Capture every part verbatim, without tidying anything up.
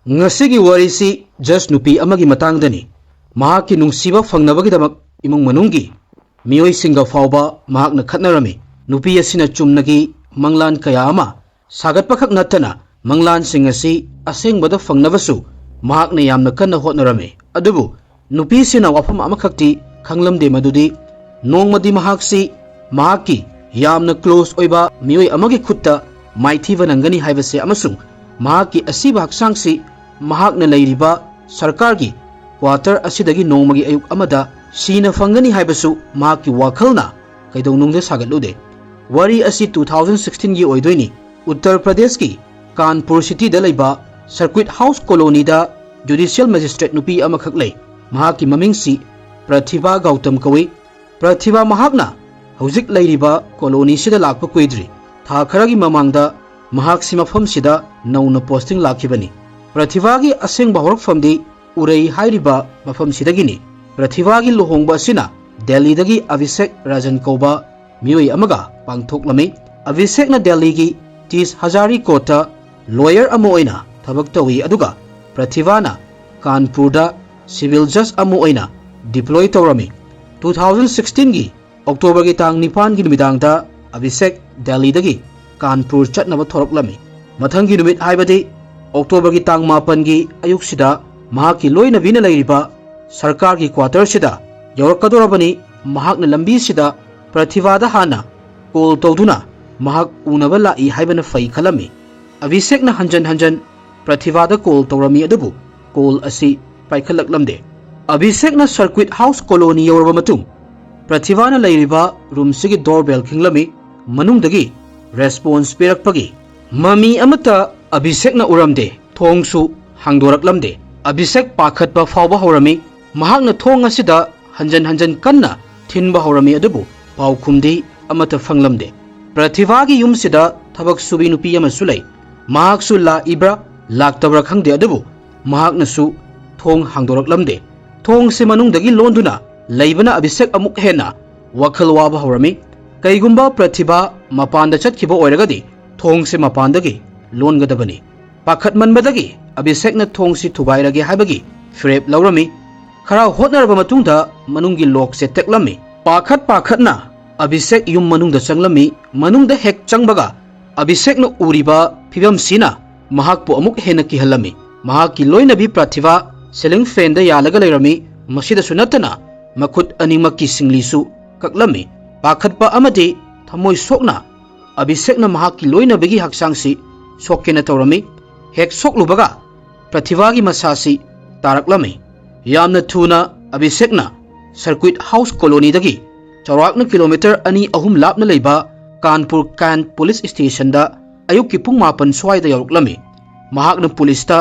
ꯉꯁꯤꯒꯤ ꯋꯥꯔꯤꯁꯤ ꯖꯁ ꯅꯨꯄꯤ ꯑꯃꯒꯤ ꯃꯇꯥꯡꯗꯅꯤ꯫ ꯃꯍꯥꯛꯀꯤ ꯅꯨꯡꯁꯤꯕ ꯐꯪꯅꯕꯒꯤꯗꯃꯛ ꯏꯃꯨꯡ ꯃꯅꯨꯡꯒꯤ ꯃꯤꯑꯣꯏꯁꯤꯡꯒ ꯐꯥꯎꯕ ꯃꯍꯥꯛꯅ ꯈꯠꯅꯔꯝꯃꯤ꯫ ꯅꯨꯄꯤ ꯑꯁꯤꯅ ꯆꯨꯝꯅꯒꯤ ꯃꯪꯂꯥꯟ ꯀꯌꯥ ꯑꯃ ꯁꯥꯒꯠꯄꯈꯛ ꯅꯠꯇꯅ ꯃꯪꯂꯥꯟꯁꯤꯡ ꯑꯁꯤ ꯑꯁꯦꯡꯕꯗ ꯐꯪꯅꯕꯁꯨ ꯃꯍꯥꯛꯅ ꯌꯥꯝꯅ ꯀꯟꯅ ꯍꯣꯠꯅꯔꯝꯃꯤ꯫ ꯑꯗꯨꯕꯨ ꯅꯨꯄꯤꯁꯤꯅ ꯋꯥꯐꯝ ꯑꯃꯈꯛꯇꯤ ꯈꯪꯂꯝꯗꯦ, ꯃꯗꯨꯗꯤ ꯅꯣꯡꯃꯗꯤ ꯃꯍꯥꯛꯁꯤ ꯃꯍꯥꯛꯀꯤ ꯌꯥꯝꯅ ꯀ꯭ꯂꯣꯁ ꯑꯣꯏꯕ ꯃꯤꯑꯣꯏ ꯑꯃꯒꯤ ꯈꯨꯠꯇ ꯃꯥꯏꯊꯤꯕ ꯅꯪꯒꯅꯤ ꯍꯥꯏꯕꯁꯦ ꯑꯃꯁꯨꯡ ꯃꯍꯥꯛꯀꯤ ꯑꯁꯤꯕ ꯍꯛꯆꯥꯡꯁꯤ ꯃꯍꯥꯛꯅ ꯂꯩꯔꯤꯕ ꯁꯔꯀꯥꯔꯒꯤ ꯀ꯭ꯋꯥꯇꯔ ꯑꯁꯤꯗꯒꯤ ꯅꯣꯡꯃꯒꯤ ꯑꯌꯨꯛ ꯑꯃꯗ ꯁꯤꯅ ꯐꯪꯒꯅꯤ ꯍꯥꯏꯕꯁꯨ ꯃꯍꯥꯛꯀꯤ ꯋꯥꯈꯜꯅ ꯀꯩꯗꯧꯅꯨꯡꯗ ꯁꯥꯒꯠꯂꯨꯗꯦ꯫ ꯋꯥꯔꯤ ꯑꯁꯤ ꯇꯨ ꯊꯥꯎꯖꯟ ꯁꯤꯛꯁꯇꯤꯟꯒꯤ ꯑꯣꯏꯗꯣꯏꯅꯤ꯫ ꯎꯠꯇꯔ ꯄ꯭ꯔꯗꯦꯁꯀꯤ ꯀꯥꯟꯄꯨꯔ ꯁꯤꯇꯤꯗ ꯂꯩꯕ ꯁꯔꯀ꯭ꯌꯨꯠ ꯍꯥꯎꯁ ꯀꯣꯂꯣꯅꯤꯗ ꯖꯨꯗꯤꯁꯤꯌꯦꯜ ꯃꯦꯖꯤꯁꯇ꯭ꯔꯦꯠ ꯅꯨꯄꯤ ꯑꯃꯈꯛ ꯂꯩ꯫ ꯃꯍꯥꯛꯀꯤ ꯃꯃꯤꯡꯁꯤ ꯄ꯭ꯔꯊꯤꯚꯥ ꯒꯧꯇꯝ ꯀꯧꯏ꯫ ꯄ꯭ꯔꯊꯤꯚꯥ ꯃꯍꯥꯛꯅ ꯍꯧꯖꯤꯛ ꯂꯩꯔꯤꯕ ꯀꯣꯂꯣꯅꯤꯁꯤꯗ ꯂꯥꯛꯄ ꯀꯨꯏꯗ꯭ꯔꯤ꯫ ꯊꯥ ꯈꯔꯒꯤ ꯃꯃꯥꯡꯗ ꯃꯍꯥꯛꯁꯤ ꯃꯐꯝꯁꯤꯗ ꯅꯧꯅ ꯄꯣꯁꯇꯤꯡ ꯂꯥꯛꯈꯤꯕꯅꯤ꯫ ꯄ꯭ꯔꯊꯤꯚꯥꯒꯤ ꯑꯁꯦꯡꯕ ꯍꯧꯔꯛꯐꯝꯗꯤ ꯎꯔꯩ ꯍꯥꯏꯔꯤꯕ ꯃꯐꯝꯁꯤꯗꯒꯤꯅꯤ꯫ ꯄ꯭ꯔꯊꯤꯚꯥꯒꯤ ꯂꯨꯍꯣꯡꯕ ꯑꯁꯤꯅ ꯗꯦꯜꯂꯤꯗꯒꯤ ꯑꯚꯤꯁꯦꯛ ꯔꯥꯖꯟ ꯀꯧꯕ ꯃꯤꯑꯣꯏ ꯑꯃꯒ ꯄꯥꯡꯊꯣꯛꯂꯝꯃꯤ꯫ ꯑꯚꯤꯁꯦꯛꯅ ꯗꯦꯜꯂꯤꯒꯤ ꯇꯤꯁ ꯍꯖꯥꯔꯤ ꯀꯣꯔꯠꯇ ꯂꯣꯌꯔ ꯑꯃ ꯑꯣꯏꯅ ꯊꯕꯛ ꯇꯧꯏ, ꯑꯗꯨꯒ ꯄ꯭ꯔꯊꯤꯚꯥꯅ ꯀꯥꯟꯄꯨꯔꯗ ꯁꯤꯚꯤꯜ ꯖꯖ ꯑꯃ ꯑꯣꯏꯅ ꯗꯤꯄ꯭ꯂꯣꯏ ꯇꯧꯔꯝꯃꯤ꯫ ꯇꯨ ꯊꯥꯎꯖꯟ ꯁꯤꯛꯁꯇꯤꯟꯒꯤ ꯑꯣꯛꯇꯣꯕꯔꯒꯤ ꯇꯥꯡ ꯅꯤꯄꯥꯟꯒꯤ ꯅꯨꯃꯤꯗꯥꯡꯗ ꯑꯚꯤꯁꯦꯛ ꯗꯦꯜꯂꯤꯗꯒꯤ ꯀꯥꯟꯄꯨꯔ ꯆꯠꯅꯕ ꯊꯣꯔꯛꯂꯝꯃꯤ꯫ ꯃꯊꯪꯒꯤ ꯅꯨꯃꯤꯠ, ꯍꯥꯏꯕꯗꯤ ꯑꯣꯛꯇꯣꯕꯔꯒꯤ ꯇꯥꯡ ꯃꯥꯄꯟꯒꯤ ꯑꯌꯨꯛꯁꯤꯗ ꯃꯍꯥꯛꯀꯤ ꯂꯣꯏꯅꯕꯤꯅ ꯂꯩꯔꯤꯕ ꯁꯔꯀꯥꯔꯒꯤ ꯀ꯭ꯋꯥꯇꯔꯁꯤꯗ ꯌꯧꯔꯛꯀꯗꯧꯔꯕꯅꯤ꯫ ꯃꯍꯥꯛꯅ ꯂꯝꯕꯤꯁꯤꯗ ꯄ꯭ꯔꯊꯤꯚꯥꯗ ꯍꯥꯟꯅ ꯀꯣꯜ ꯇꯧꯗꯨꯅ ꯃꯍꯥꯛ ꯎꯅꯕ ꯂꯥꯛꯏ ꯍꯥꯏꯕꯅ ꯐꯩ ꯈꯜꯂꯝꯃꯤ꯫ ꯑꯚꯤꯁꯦꯛꯅ ꯍꯟꯖꯟ ꯍꯟꯖꯟ ꯄ꯭ꯔꯊꯤꯚꯥꯗ ꯀꯣꯜ ꯇꯧꯔꯝꯃꯤ, ꯑꯗꯨꯕꯨ ꯀꯣꯜ ꯑꯁꯤ ꯄꯥꯏꯈꯠꯂꯛꯂꯝꯗꯦ꯫ ꯑꯚꯤꯁꯦꯛꯅ ꯁꯔꯀ꯭ꯌꯨꯠ ꯍꯥꯎꯁ ꯀꯣꯂꯣꯅꯤ ꯌꯧꯔꯕ ꯃꯇꯨꯡ, ꯄ꯭ꯔꯊꯤꯚꯥꯅ ꯂꯩꯔꯤꯕ ꯔꯨꯝꯁꯤꯒꯤ ꯗꯣꯔꯕꯦꯜ ꯈꯤꯡꯂꯝꯃꯤ꯫ ꯃꯅꯨꯡꯗꯒꯤ ꯔꯦꯁꯄꯣꯟꯁ ꯄꯤꯔꯛꯄꯒꯤ ꯃꯃꯤ ꯑꯃꯠꯇ ꯑꯚꯤꯁꯦꯛꯅ ꯎꯔꯝꯗꯦ꯫ ꯊꯣꯡꯁꯨ ꯍꯥꯡꯗꯣꯔꯛꯂꯝꯗꯦ꯫ ꯑꯚꯤꯁꯦꯛ ꯄꯥꯈꯠꯄ ꯐꯥꯎꯕ ꯍꯧꯔꯝꯃꯤ꯫ ꯃꯍꯥꯛꯅ ꯊꯣꯡ ꯑꯁꯤꯗ ꯍꯟꯖꯟ ꯍꯟꯖꯟ ꯀꯟꯅ ꯊꯤꯟꯕ ꯍꯧꯔꯝꯃꯤ, ꯑꯗꯨꯕꯨ ꯄꯥꯎꯈꯨꯝꯗꯤ ꯑꯃꯠꯇ ꯐꯪꯂꯝꯗꯦ꯫ ꯄ꯭ꯔꯊꯤꯚꯥꯒꯤ ꯌꯨꯝꯁꯤꯗ ꯊꯕꯛ ꯁꯨꯕꯤ ꯅꯨꯄꯤ ꯑꯃꯁꯨ ꯂꯩ꯫ ꯃꯍꯥꯛꯁꯨ ꯂꯥꯛꯏꯕ꯭ꯔꯥ ꯂꯥꯛꯇꯕ꯭ꯔꯥ ꯈꯪꯗꯦ, ꯑꯗꯨꯕꯨ ꯃꯍꯥꯛꯅꯁꯨ ꯊꯣꯡ ꯍꯥꯡꯗꯣꯔꯛꯂꯝꯗꯦ꯫ ꯊꯣꯡꯁꯦ ꯃꯅꯨꯡꯗꯒꯤ ꯂꯣꯟꯗꯨꯅ ꯂꯩꯕꯅ ꯑꯚꯤꯁꯦꯛ ꯑꯃꯨꯛ ꯍꯦꯟꯅ ꯋꯥꯈꯜ ꯋꯥꯕ ꯍꯧꯔꯝꯃꯤ꯫ ꯀꯩꯒꯨꯝꯕ ꯄ꯭ꯔꯊꯤꯚꯥ ꯃꯄꯥꯟꯗ ꯆꯠꯈꯤꯕ ꯑꯣꯏꯔꯒꯗꯤ ꯊꯣꯡꯁꯦ ꯃꯄꯥꯟꯗꯒꯤ ꯂꯣꯟꯒꯗꯕꯅꯤ꯫ ꯄꯥꯈꯠꯃꯟꯕꯗꯒꯤ ꯑꯚꯤꯁꯦꯛꯅ ꯊꯣꯡꯁꯤ ꯊꯨꯒꯥꯏꯔꯒꯦ ꯍꯥꯏꯕꯒꯤ ꯐꯤꯔꯦꯞ ꯂꯧꯔꯝꯃꯤ꯫ ꯈꯔ ꯍꯣꯠꯅꯔꯕ ꯃꯇꯨꯡꯗ ꯃꯅꯨꯡꯒꯤ ꯂꯣꯛꯁꯦ ꯇꯦꯛꯂꯝꯃꯤ꯫ ꯄꯥꯈꯠ ꯄꯥꯈꯠꯅ ꯑꯚꯤꯁꯦꯛ ꯌꯨꯝ ꯃꯅꯨꯡꯗ ꯆꯪꯂꯝꯃꯤ꯫ ꯃꯅꯨꯡꯗ ꯍꯦꯛ ꯆꯪꯕꯒ ꯑꯚꯤꯁꯦꯛꯅ ꯎꯔꯤꯕ ꯐꯤꯕꯝꯁꯤꯅ ꯃꯍꯥꯛꯄꯨ ꯑꯃꯨꯛ ꯍꯦꯟꯅ ꯀꯤꯍꯜꯂꯝꯃꯤ꯫ ꯃꯍꯥꯛꯀꯤ ꯂꯣꯏꯅꯕꯤ ꯄ꯭ꯔꯊꯤꯚꯥ ceiling fanꯗ ꯌꯥꯜꯂꯒ ꯂꯩꯔꯝꯃꯤ꯫ ꯃꯁꯤꯗꯁꯨ ꯅꯠꯇꯅ ꯃꯈꯨꯠ ꯑꯅꯤꯃꯛꯀꯤ ꯁꯤꯡꯂꯤꯁꯨ ꯀꯛꯂꯝꯃꯤ꯫ ꯄꯥꯈꯠꯄ ꯑꯃꯗꯤ ꯊꯃꯣꯏ ꯁꯣꯛꯅ ꯑꯚꯤꯁꯦꯛꯅ ꯃꯍꯥꯛꯀꯤ ꯂꯣꯏꯅꯕꯤꯒꯤ ꯍꯛꯆꯥꯡꯁꯤ ꯁꯣꯛꯀꯦꯅ ꯇꯧꯔꯝꯃꯤ꯫ ꯍꯦꯛ ꯁꯣꯛꯂꯨꯕꯒ ꯄ꯭ꯔꯊꯤꯚꯥꯒꯤ ꯃꯁꯥꯁꯤ ꯇꯥꯔꯛꯂꯝꯃꯤ꯫ ꯌꯥꯝꯅ ꯊꯨꯅ ꯑꯚꯤꯁꯦꯛꯅ Circuit House colonyꯗꯒꯤ ꯆꯥꯎꯔꯥꯛꯅ ꯀꯤꯂꯣꯃꯤꯇꯔ ꯑꯅꯤ ꯑꯍꯨꯝ ꯂꯥꯞꯅ ꯂꯩꯕ ꯀꯥꯟꯄꯨꯔ ꯀꯦꯟꯠ police stationꯗ ꯑꯌꯨꯛꯀꯤ ꯄꯨꯡ ꯃꯥꯄꯟ ꯁ꯭ꯋꯥꯏꯗ ꯌꯧꯔꯛꯂꯝꯃꯤ꯫ ꯃꯍꯥꯛꯅ ꯄꯨꯂꯤꯁꯇ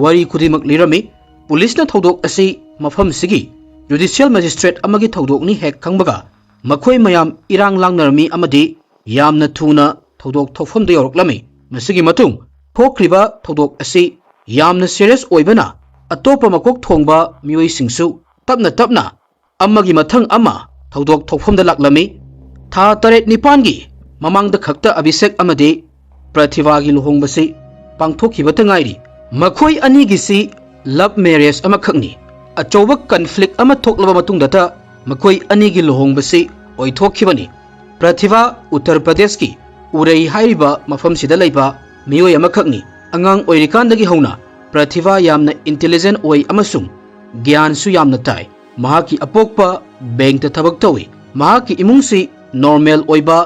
ꯋꯥꯔꯤ ꯈꯨꯗꯤꯡꯃꯛ ꯂꯤꯔꯝꯃꯤ꯫ ꯄꯨꯂꯤꯁꯅ ꯊꯧꯗꯣꯛ ꯑꯁꯤ ꯃꯐꯝꯁꯤꯒꯤ judicial magistrate ꯑꯃꯒꯤ ꯊꯧꯗꯣꯛꯅꯤ ꯍꯦꯛ ꯈꯪꯕꯒ ꯃꯈꯣꯏ ꯃꯌꯥꯝ ꯏꯔꯥꯡ ꯂꯥꯡꯅꯔꯝꯃꯤ ꯑꯃꯗꯤ ꯌꯥꯝꯅ ꯊꯨꯅ ꯊꯧꯗꯣꯛ ꯊꯣꯛꯐꯝꯗ ꯌꯧꯔꯛꯂꯝꯃꯤ꯫ ꯃꯁꯤꯒꯤ ꯃꯇꯨꯡ ꯊꯣꯛꯈ꯭ꯔꯤꯕ ꯊꯧꯗꯣꯛ ꯑꯁꯤ ꯌꯥꯝꯅ serious ꯑꯣꯏꯕꯅ ꯑꯇꯣꯞꯄ ꯃꯀꯣꯛ ꯊꯣꯡꯕ ꯃꯤꯑꯣꯏꯁꯤꯡꯁꯨ ꯇꯞꯅ ꯇꯞꯅ ꯑꯃꯒꯤ ꯃꯊꯪ ꯑꯃ ꯊꯧꯗꯣꯛ ꯊꯣꯛꯐꯝꯗ ꯂꯥꯛꯂꯝꯃꯤ꯫ ꯊꯥ ꯇꯔꯦꯠ ꯅꯤꯄꯥꯟꯒꯤ ꯃꯃꯥꯡꯗ ꯈꯛꯇ ꯑꯚꯤꯁꯦꯛ ꯑꯃꯗꯤ ꯄ꯭ꯔꯊꯤꯚꯥꯒꯤ ꯂꯨꯍꯣꯡꯕꯁꯤ ꯄꯥꯡꯊꯣꯛꯈꯤꯕꯇ ꯉꯥꯏꯔꯤ꯫ ꯃꯈꯣꯏ ꯑꯅꯤꯒꯤꯁꯤ love marriage ꯑꯃꯈꯛꯅꯤ꯫ ꯑꯆꯧꯕ conflict ꯑꯃ ꯊꯣꯛꯂꯕ ꯃꯇꯨꯡꯗꯇ ꯃꯈꯣꯏ ꯑꯅꯤꯒꯤ ꯂꯨꯍꯣꯡꯕꯁꯤ ꯑꯣꯏꯊꯣꯛꯈꯤꯕꯅꯤ꯫ ꯄ꯭ꯔꯊꯤꯚꯥ ꯎꯠꯇꯔ ꯄ꯭ꯔꯗꯦꯁꯀꯤ ꯎꯔꯩ ꯍꯥꯏꯔꯤꯕ ꯃꯐꯝꯁꯤꯗ ꯂꯩꯕ ꯃꯤꯑꯣꯏ ꯑꯃꯈꯛꯅꯤ꯫ ꯑꯉꯥꯡ ꯑꯣꯏꯔꯤꯀꯥꯟꯗꯒꯤ ꯍꯧꯅ ꯄ꯭ꯔꯊꯤꯚꯥ ꯌꯥꯝꯅ intelligent ꯑꯣꯏ ꯑꯃꯁꯨꯡ ꯒ꯭ꯌꯥꯟꯁꯨ ꯌꯥꯝꯅ ꯇꯥꯏ꯫ ꯃꯍꯥꯛꯀꯤ ꯑꯄꯣꯛꯄ bankꯇ ꯊꯕꯛ ꯇꯧꯏ꯫ ꯃꯍꯥꯛꯀꯤ ꯏꯃꯨꯡꯁꯤ normal ꯑꯣꯏꯕ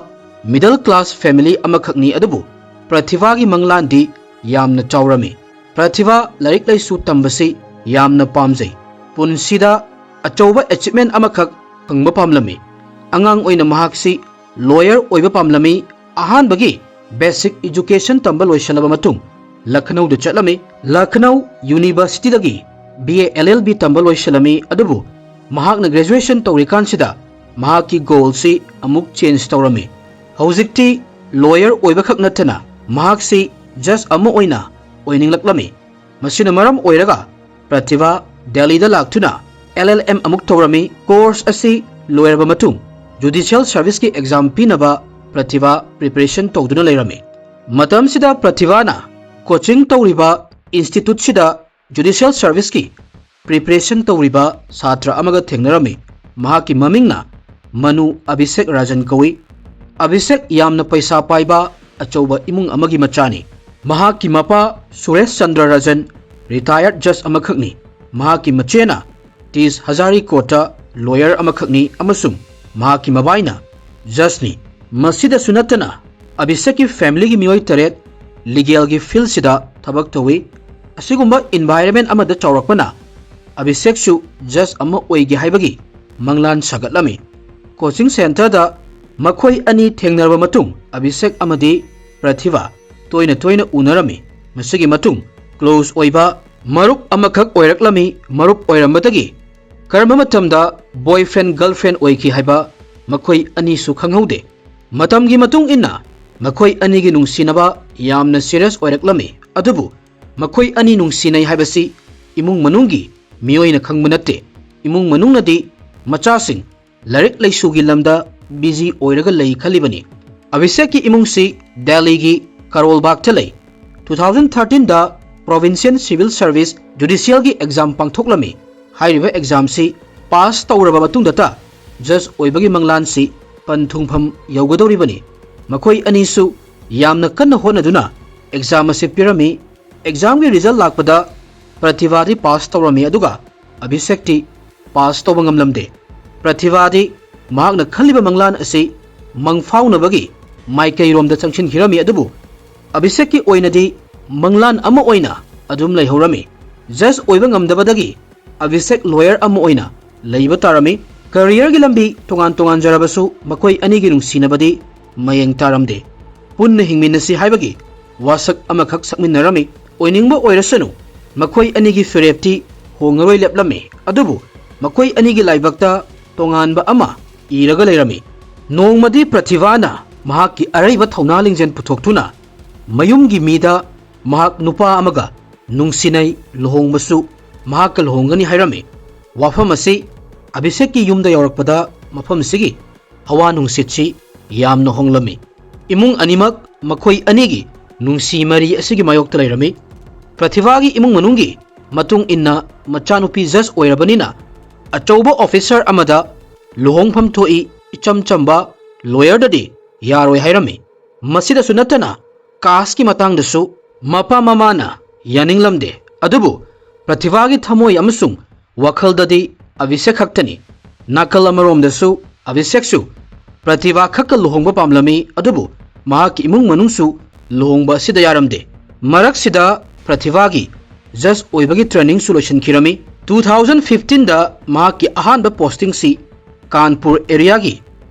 middle class family ꯑꯃꯈꯛꯅꯤ, ꯑꯗꯨꯕꯨ ꯄ꯭ꯔꯊꯤꯚꯥꯒꯤ ꯃꯪꯂꯥꯟꯗꯤ ꯌꯥꯝꯅ ꯆꯥꯎꯔꯝꯃꯤ꯫ ꯄ꯭ꯔꯊꯤꯚꯥ ꯂꯥꯏꯔꯤꯛ ꯂꯥꯏꯁꯨ ꯇꯝꯕꯁꯤ ꯌꯥꯝꯅ ꯄꯥꯝꯖꯩ꯫ ꯄꯨꯟꯁꯤꯗ ꯑꯆꯧꯕ achievement ꯑꯃꯈꯛ ꯐꯪꯕ ꯄꯥꯝꯂꯝꯃꯤ꯫ ꯑꯉꯥꯡ ꯑꯣꯏꯅ ꯃꯍꯥꯛꯁꯤ lawyer ꯑꯣꯏꯕ ꯄꯥꯝꯂꯝꯃꯤ꯫ ꯑꯍꯥꯟꯕꯒꯤ basic education ꯇꯝꯕ ꯂꯣꯏꯁꯤꯜꯂꯕ ꯃꯇꯨꯡ ꯂꯈꯅꯧꯗ ꯆꯠꯂꯝꯃꯤ꯫ Lucknow Universityꯗꯒꯤ B A L L B ꯇꯝꯕ ꯂꯣꯏꯁꯤꯜꯂꯝꯃꯤ, ꯑꯗꯨꯕꯨ ꯃꯍꯥꯛꯅ graduation ꯇꯧꯔꯤꯀꯥꯟꯁꯤꯗ ꯃꯍꯥꯛꯀꯤ goalꯁꯤ ꯑꯃꯨꯛ change ꯇꯧꯔꯝꯃꯤ꯫ ꯍꯧꯖꯤꯛꯇꯤ lawyer ꯑꯣꯏꯕꯈꯛ ꯅꯠꯇꯅ ꯃꯍꯥꯛꯁꯤ judge ꯑꯃ ꯑꯣꯏꯅ ꯑꯣꯏꯅꯤꯡꯂꯛꯂꯝꯃꯤ꯫ ꯃꯁꯤꯅ ꯃꯔꯝ ꯑꯣꯏꯔꯒ ꯄ꯭ꯔꯇꯤꯚꯥ ꯗꯦꯜꯂꯤꯗ ꯂꯥꯛꯇꯨꯅ L L M ꯑꯃꯨꯛ ꯇꯧꯔꯝꯃꯤ꯫ Course ꯑꯁꯤ ꯂꯣꯏꯔꯕ ꯃꯇꯨꯡ judicial serviceꯀꯤ exam ꯄꯤꯅꯕ ꯄ꯭ꯔꯇꯤꯚꯥ preparation ꯇꯧꯗꯨꯅ ꯂꯩꯔꯝꯃꯤ꯫ ꯃꯇꯝꯁꯤꯗ ꯄ꯭ꯔꯇꯤꯚꯥꯅ ꯀꯣꯆꯤꯡ ꯇꯧꯔꯤꯕ ꯏꯟꯁꯇꯤꯇ꯭ꯌꯨꯠꯁꯤꯗ ꯖꯨꯗꯤꯁꯤꯌꯦꯜ ꯁꯔꯚꯤꯁꯀꯤ ꯄ꯭ꯔꯤꯄꯦꯔꯦꯁꯟ ꯇꯧꯔꯤꯕ ꯁꯥꯇ꯭ꯔ ꯑꯃꯒ ꯊꯦꯡꯅꯔꯝꯃꯤ꯫ ꯃꯍꯥꯛꯀꯤ ꯃꯃꯤꯡꯅ ꯃꯅꯨ ꯑꯕꯤꯁꯦꯛ ꯔꯥꯖꯟ ꯀꯧꯏ꯫ ꯑꯕꯤꯁꯦꯛ ꯌꯥꯝꯅ ꯄꯩꯁꯥ ꯄꯥꯏꯕ ꯑꯆꯧꯕ ꯏꯃꯨꯡ ꯑꯃꯒꯤ ꯃꯆꯥꯅꯤ꯫ ꯃꯍꯥꯛꯀꯤ ꯃꯄꯥ ꯁꯨꯔꯦꯁ ꯆꯟꯗ꯭ꯔ ꯔꯥꯖꯟ ꯔꯤꯇꯥꯌꯔꯗ ꯖꯖ ꯑꯃꯈꯛꯅꯤ꯫ ꯃꯍꯥꯛꯀꯤ ꯃꯆꯦꯅ ꯇꯤꯁ ꯍꯖꯥꯔꯤ ꯀꯣꯔꯠꯇ ꯂꯣꯌꯔ ꯑꯃꯈꯛꯅꯤ ꯑꯃꯁꯨꯡ ꯃꯍꯥꯛꯀꯤ ꯃꯕꯥꯏꯅ ꯖꯖꯅꯤ꯫ ꯃꯁꯤꯗꯁꯨ ꯅꯠꯇꯅ ꯑꯕꯤꯁꯦꯛꯀꯤ ꯐꯦꯃꯤꯂꯤꯒꯤ ꯃꯤꯑꯣꯏ ꯇꯔꯦꯠ ꯂꯤꯒꯦꯜꯒꯤ ꯐꯤꯜꯁꯤꯗ ꯊꯕꯛ ꯇꯧꯏ꯫ ꯑꯁꯤꯒꯨꯝꯕ ꯏꯟꯚꯥꯏꯔꯟꯃꯦꯟ ꯑꯃꯗ ꯆꯥꯎꯔꯛꯄꯅ ꯑꯕꯤꯁꯦꯛꯁꯨ ꯖꯖ ꯑꯃ ꯑꯣꯏꯒꯦ ꯍꯥꯏꯕꯒꯤ ꯃꯪꯂꯥꯟ ꯁꯥꯒꯠꯂꯝꯃꯤ꯫ ꯀꯣꯆꯤꯡ ꯁꯦꯟꯇꯔꯗ ꯃꯈꯣꯏ ꯑꯅꯤ ꯊꯦꯡꯅꯔꯕ ꯃꯇꯨꯡ ꯑꯕꯤꯁꯦꯛ ꯑꯃꯗꯤ ꯄ꯭ꯔꯊꯤꯚꯥ ꯇꯣꯏꯅ ꯇꯣꯏꯅ ꯎꯅꯔꯝꯃꯤ꯫ ꯃꯁꯤꯒꯤ ꯃꯇꯨꯡ ꯀ꯭ꯂꯣꯖ ꯑꯣꯏꯕ ꯃꯔꯨꯞ ꯑꯃꯈꯛ ꯑꯣꯏꯔꯛꯂꯝꯃꯤ꯫ ꯃꯔꯨꯞ ꯑꯣꯏꯔꯝꯕꯗꯒꯤ ꯀꯔꯝꯕ ꯃꯇꯝꯗ ꯕꯣꯏꯐ꯭ꯔꯦꯟ ꯒꯔꯜꯐ꯭ꯔꯦꯟ ꯑꯣꯏꯈꯤ ꯍꯥꯏꯕ ꯃꯈꯣꯏ ꯑꯅꯤꯁꯨ ꯈꯪꯍꯧꯗꯦ꯫ ꯃꯇꯝꯒꯤ ꯃꯇꯨꯡ ꯏꯟꯅ ꯃꯈꯣꯏ ꯑꯅꯤꯒꯤ ꯅꯨꯡꯁꯤꯅꯕ ꯌꯥꯝꯅ ꯁꯤꯔꯤꯌꯁ ꯑꯣꯏꯔꯛꯂꯝꯃꯤ꯫ ꯑꯗꯨꯕꯨ ꯃꯈꯣꯏ ꯑꯅꯤ ꯅꯨꯡꯁꯤꯅꯩ ꯍꯥꯏꯕꯁꯤ ꯏꯃꯨꯡ ꯃꯅꯨꯡꯒꯤ ꯃꯤꯑꯣꯏꯅ ꯈꯪꯕ ꯅꯠꯇꯦ꯫ ꯏꯃꯨꯡ ꯃꯅꯨꯡꯅꯗꯤ ꯃꯆꯥꯁꯤꯡ ꯂꯥꯏꯔꯤꯛ ꯂꯥꯏꯁꯨꯒꯤ ꯂꯝꯗ ꯕꯤꯖꯤ ꯑꯣꯏꯔꯒ ꯂꯩ ꯈꯜꯂꯤꯕꯅꯤ꯫ ꯑꯕꯤꯁꯦꯛꯀꯤ ꯏꯃꯨꯡꯁꯤ ꯗꯦꯜꯂꯤꯒꯤ ꯀꯔꯣꯜꯕꯥꯒꯇ ꯂꯩ꯫ ꯇꯨ ꯊꯥꯎꯖꯟ ꯊꯥꯔꯇꯤꯟꯗ ꯄ꯭ꯔꯣꯚꯤꯟꯁꯤꯌꯦꯜ ꯁꯤꯚꯤꯜ ꯁꯔꯚꯤꯁ ꯖꯨꯗꯤꯁꯤꯌꯦꯜꯒꯤ ꯑꯦꯛꯖꯥꯝ ꯄꯥꯡꯊꯣꯛꯂꯝꯃꯤ꯫ ꯍꯥꯏꯔꯤꯕ ꯑꯦꯛꯖꯥꯝꯁꯤ ꯄꯥꯁ ꯇꯧꯔꯕ ꯃꯇꯨꯡꯗꯇ ꯖꯖ ꯑꯣꯏꯕꯒꯤ ꯃꯪꯂꯥꯟꯁꯤ ꯄꯟꯊꯨꯡꯐꯝ ꯌꯧꯒꯗꯧꯔꯤꯕꯅꯤ꯫ ꯃꯈꯣꯏ ꯑꯅꯤꯁꯨ ꯌꯥꯝꯅ ꯀꯟꯅ ꯍꯣꯠꯅꯗꯨꯅ ꯑꯦꯛꯖꯥꯝ ꯑꯁꯤ ꯄꯤꯔꯝꯃꯤ꯫ ꯑꯦꯛꯖꯥꯝꯒꯤ ꯔꯤꯖꯜ ꯂꯥꯛꯄꯗ ꯄ꯭ꯔꯇꯤꯚꯥꯗꯤ ꯄꯥꯁ ꯇꯧꯔꯝꯃꯤ, ꯑꯗꯨꯒ ꯑꯕꯤꯁꯦꯛꯇꯤ ꯄꯥꯁ ꯇꯧꯕ ꯉꯝꯂꯝꯗꯦ꯫ ꯄ꯭ꯔꯇꯤꯚꯥꯗꯤ ꯃꯍꯥꯛꯅ ꯈꯜꯂꯤꯕ ꯃꯪꯂꯥꯟ ꯑꯁꯤ ꯃꯪꯐꯥꯎꯅꯕꯒꯤ ꯃꯥꯏꯀꯩꯔꯣꯝꯗ ꯆꯪꯁꯤꯟꯈꯤꯔꯝꯃꯤ, ꯑꯗꯨꯕꯨ ꯑꯕꯤꯁꯦꯛꯀꯤ ꯑꯣꯏꯅꯗꯤ ꯃꯪꯂꯥꯟ ꯑꯃ ꯑꯣꯏꯅ ꯑꯗꯨꯝ ꯂꯩꯍꯧꯔꯝꯃꯤ꯫ ꯖꯖ ꯑꯣꯏꯕ ꯉꯝꯗꯕꯗꯒꯤ ꯑꯕꯤꯁꯦꯛ ꯂꯣꯌꯔ ꯑꯃ ꯑꯣꯏꯅ ꯂꯩꯕ ꯇꯥꯔꯝꯃꯤ꯫ ꯀꯦꯔꯤꯌꯔꯒꯤ ꯂꯝꯕꯤ ꯇꯣꯉꯥꯟ ꯇꯣꯉꯥꯟꯖꯔꯕꯁꯨ ꯃꯈꯣꯏ ꯑꯅꯤꯒꯤ ꯅꯨꯡꯁꯤꯅꯕꯗꯤ ꯃꯌꯦꯡ ꯇꯥꯔꯝꯗꯦ꯫ ꯄꯨꯟꯅ ꯍꯤꯡꯃꯤꯟꯅꯁꯤ ꯍꯥꯏꯕꯒꯤ ꯋꯥꯁꯛ ꯑꯃꯈꯛ ꯁꯛꯃꯤꯟꯅꯔꯝꯃꯤ꯫ ꯑꯣꯏꯅꯤꯡꯕ ꯑꯣꯏꯔꯁꯅꯨ, ꯃꯈꯣꯏ ꯑꯅꯤꯒꯤ ꯐꯤꯔꯦꯞꯇꯤ ꯍꯣꯡꯉꯔꯣꯏ ꯂꯦꯞꯂꯝꯃꯤ꯫ ꯑꯗꯨꯕꯨ ꯃꯈꯣꯏ ꯑꯅꯤꯒꯤ ꯂꯥꯏꯕꯛꯇ ꯇꯣꯉꯥꯟꯕ ꯑꯃ ꯏꯔꯒ ꯂꯩꯔꯝꯃꯤ꯫ ꯅꯣꯡꯃꯗꯤ ꯄ꯭ꯔꯇꯤꯚꯥꯅ ꯃꯍꯥꯛꯀꯤ ꯑꯔꯩꯕ ꯊꯧꯅꯥ ꯂꯤꯡꯖꯦꯜ ꯄꯨꯊꯣꯛꯇꯨꯅ ꯃꯌꯨꯝꯒꯤ ꯃꯤꯗ ꯃꯍꯥꯛ ꯅꯨꯄꯥ ꯑꯃꯒ ꯅꯨꯡꯁꯤꯅꯩ, ꯂꯨꯍꯣꯡꯕꯁꯨ ꯃꯍꯥꯛꯀ ꯂꯨꯍꯣꯡꯒꯅꯤ ꯍꯥꯏꯔꯝꯃꯤ꯫ ꯋꯥꯐꯝ ꯑꯁꯤ ꯑꯕꯤꯁꯦꯛꯀꯤ ꯌꯨꯝꯗ ꯌꯧꯔꯛꯄꯗ ꯃꯐꯝꯁꯤꯒꯤ ꯍꯋꯥ ꯅꯨꯡꯁꯤꯠꯁꯤ ꯌꯥꯝꯅ ꯍꯣꯡꯂꯝꯃꯤ꯫ ꯏꯃꯨꯡ ꯑꯅꯤꯃꯛ ꯃꯈꯣꯏ ꯑꯅꯤꯒꯤ ꯅꯨꯡꯁꯤ ꯃꯔꯤ ꯑꯁꯤꯒꯤ ꯃꯥꯌꯣꯛꯇ ꯂꯩꯔꯝꯃꯤ꯫ ꯄ꯭ꯔꯊꯤꯚꯥꯒꯤ ꯏꯃꯨꯡ ꯃꯅꯨꯡꯒꯤ ꯃꯇꯨꯡ ꯏꯟꯅ ꯃꯆꯥꯅꯨꯄꯤ ꯖꯁ ꯑꯣꯏꯔꯕꯅꯤꯅ ꯑꯆꯧꯕ ꯑꯣꯐꯤꯁꯔ ꯑꯃꯗ ꯂꯨꯍꯣꯡꯐꯝ ꯊꯣꯛꯏ, ꯏꯆꯝ ꯆꯝꯕ ꯂꯣꯌꯔꯗꯗꯤ ꯌꯥꯔꯣꯏ ꯍꯥꯏꯔꯝꯃꯤ꯫ ꯃꯁꯤꯗꯁꯨ ꯅꯠꯇꯅ ꯀꯥꯁꯀꯤ ꯃꯇꯥꯡꯗꯁꯨ ꯃꯄꯥ ꯃꯃꯥꯅ ꯌꯥꯅꯤꯡꯂꯝꯗꯦ꯫ ꯑꯗꯨꯕꯨ ꯄ꯭ꯔꯊꯤꯚꯥꯒꯤ ꯊꯃꯣꯏ ꯑꯃꯁꯨꯡ ꯋꯥꯈꯜꯗꯗꯤ ꯑꯚꯤꯁꯦꯛ ꯈꯛꯇꯅꯤ꯫ ꯅꯥꯀꯜ ꯑꯃꯔꯣꯝꯗꯁꯨ ꯑꯚꯤꯁꯦꯛꯁꯨ ꯄ꯭ꯔꯊꯤꯚꯥ ꯈꯛꯀ ꯂꯨꯍꯣꯡꯕ ꯄꯥꯝꯂꯝꯃꯤ, ꯑꯗꯨꯕꯨ ꯃꯍꯥꯛꯀꯤ ꯏꯃꯨꯡ ꯃꯅꯨꯡꯁꯨ ꯂꯨꯍꯣꯡꯕ ꯑꯁꯤꯗ ꯌꯥꯔꯝꯗꯦ꯫ ꯃꯔꯛꯁꯤꯗ ꯄ꯭ꯔꯊꯤꯚꯥꯒꯤ ꯖꯁ ꯑꯣꯏꯕꯒꯤ ꯇ꯭ꯔꯦꯅꯤꯡꯁꯨ ꯂꯣꯏꯁꯤꯟꯈꯤꯔꯝꯃꯤ꯫ ꯇꯨ ꯊꯥꯎꯖꯟ ꯐꯤꯐꯇꯤꯟꯗ ꯃꯍꯥꯛꯀꯤ ꯑꯍꯥꯟꯕ ꯄꯣꯁꯇꯤꯡꯁꯤ ꯀꯥꯟꯄꯨꯔ ꯑꯦꯔꯤꯌꯥꯒꯤ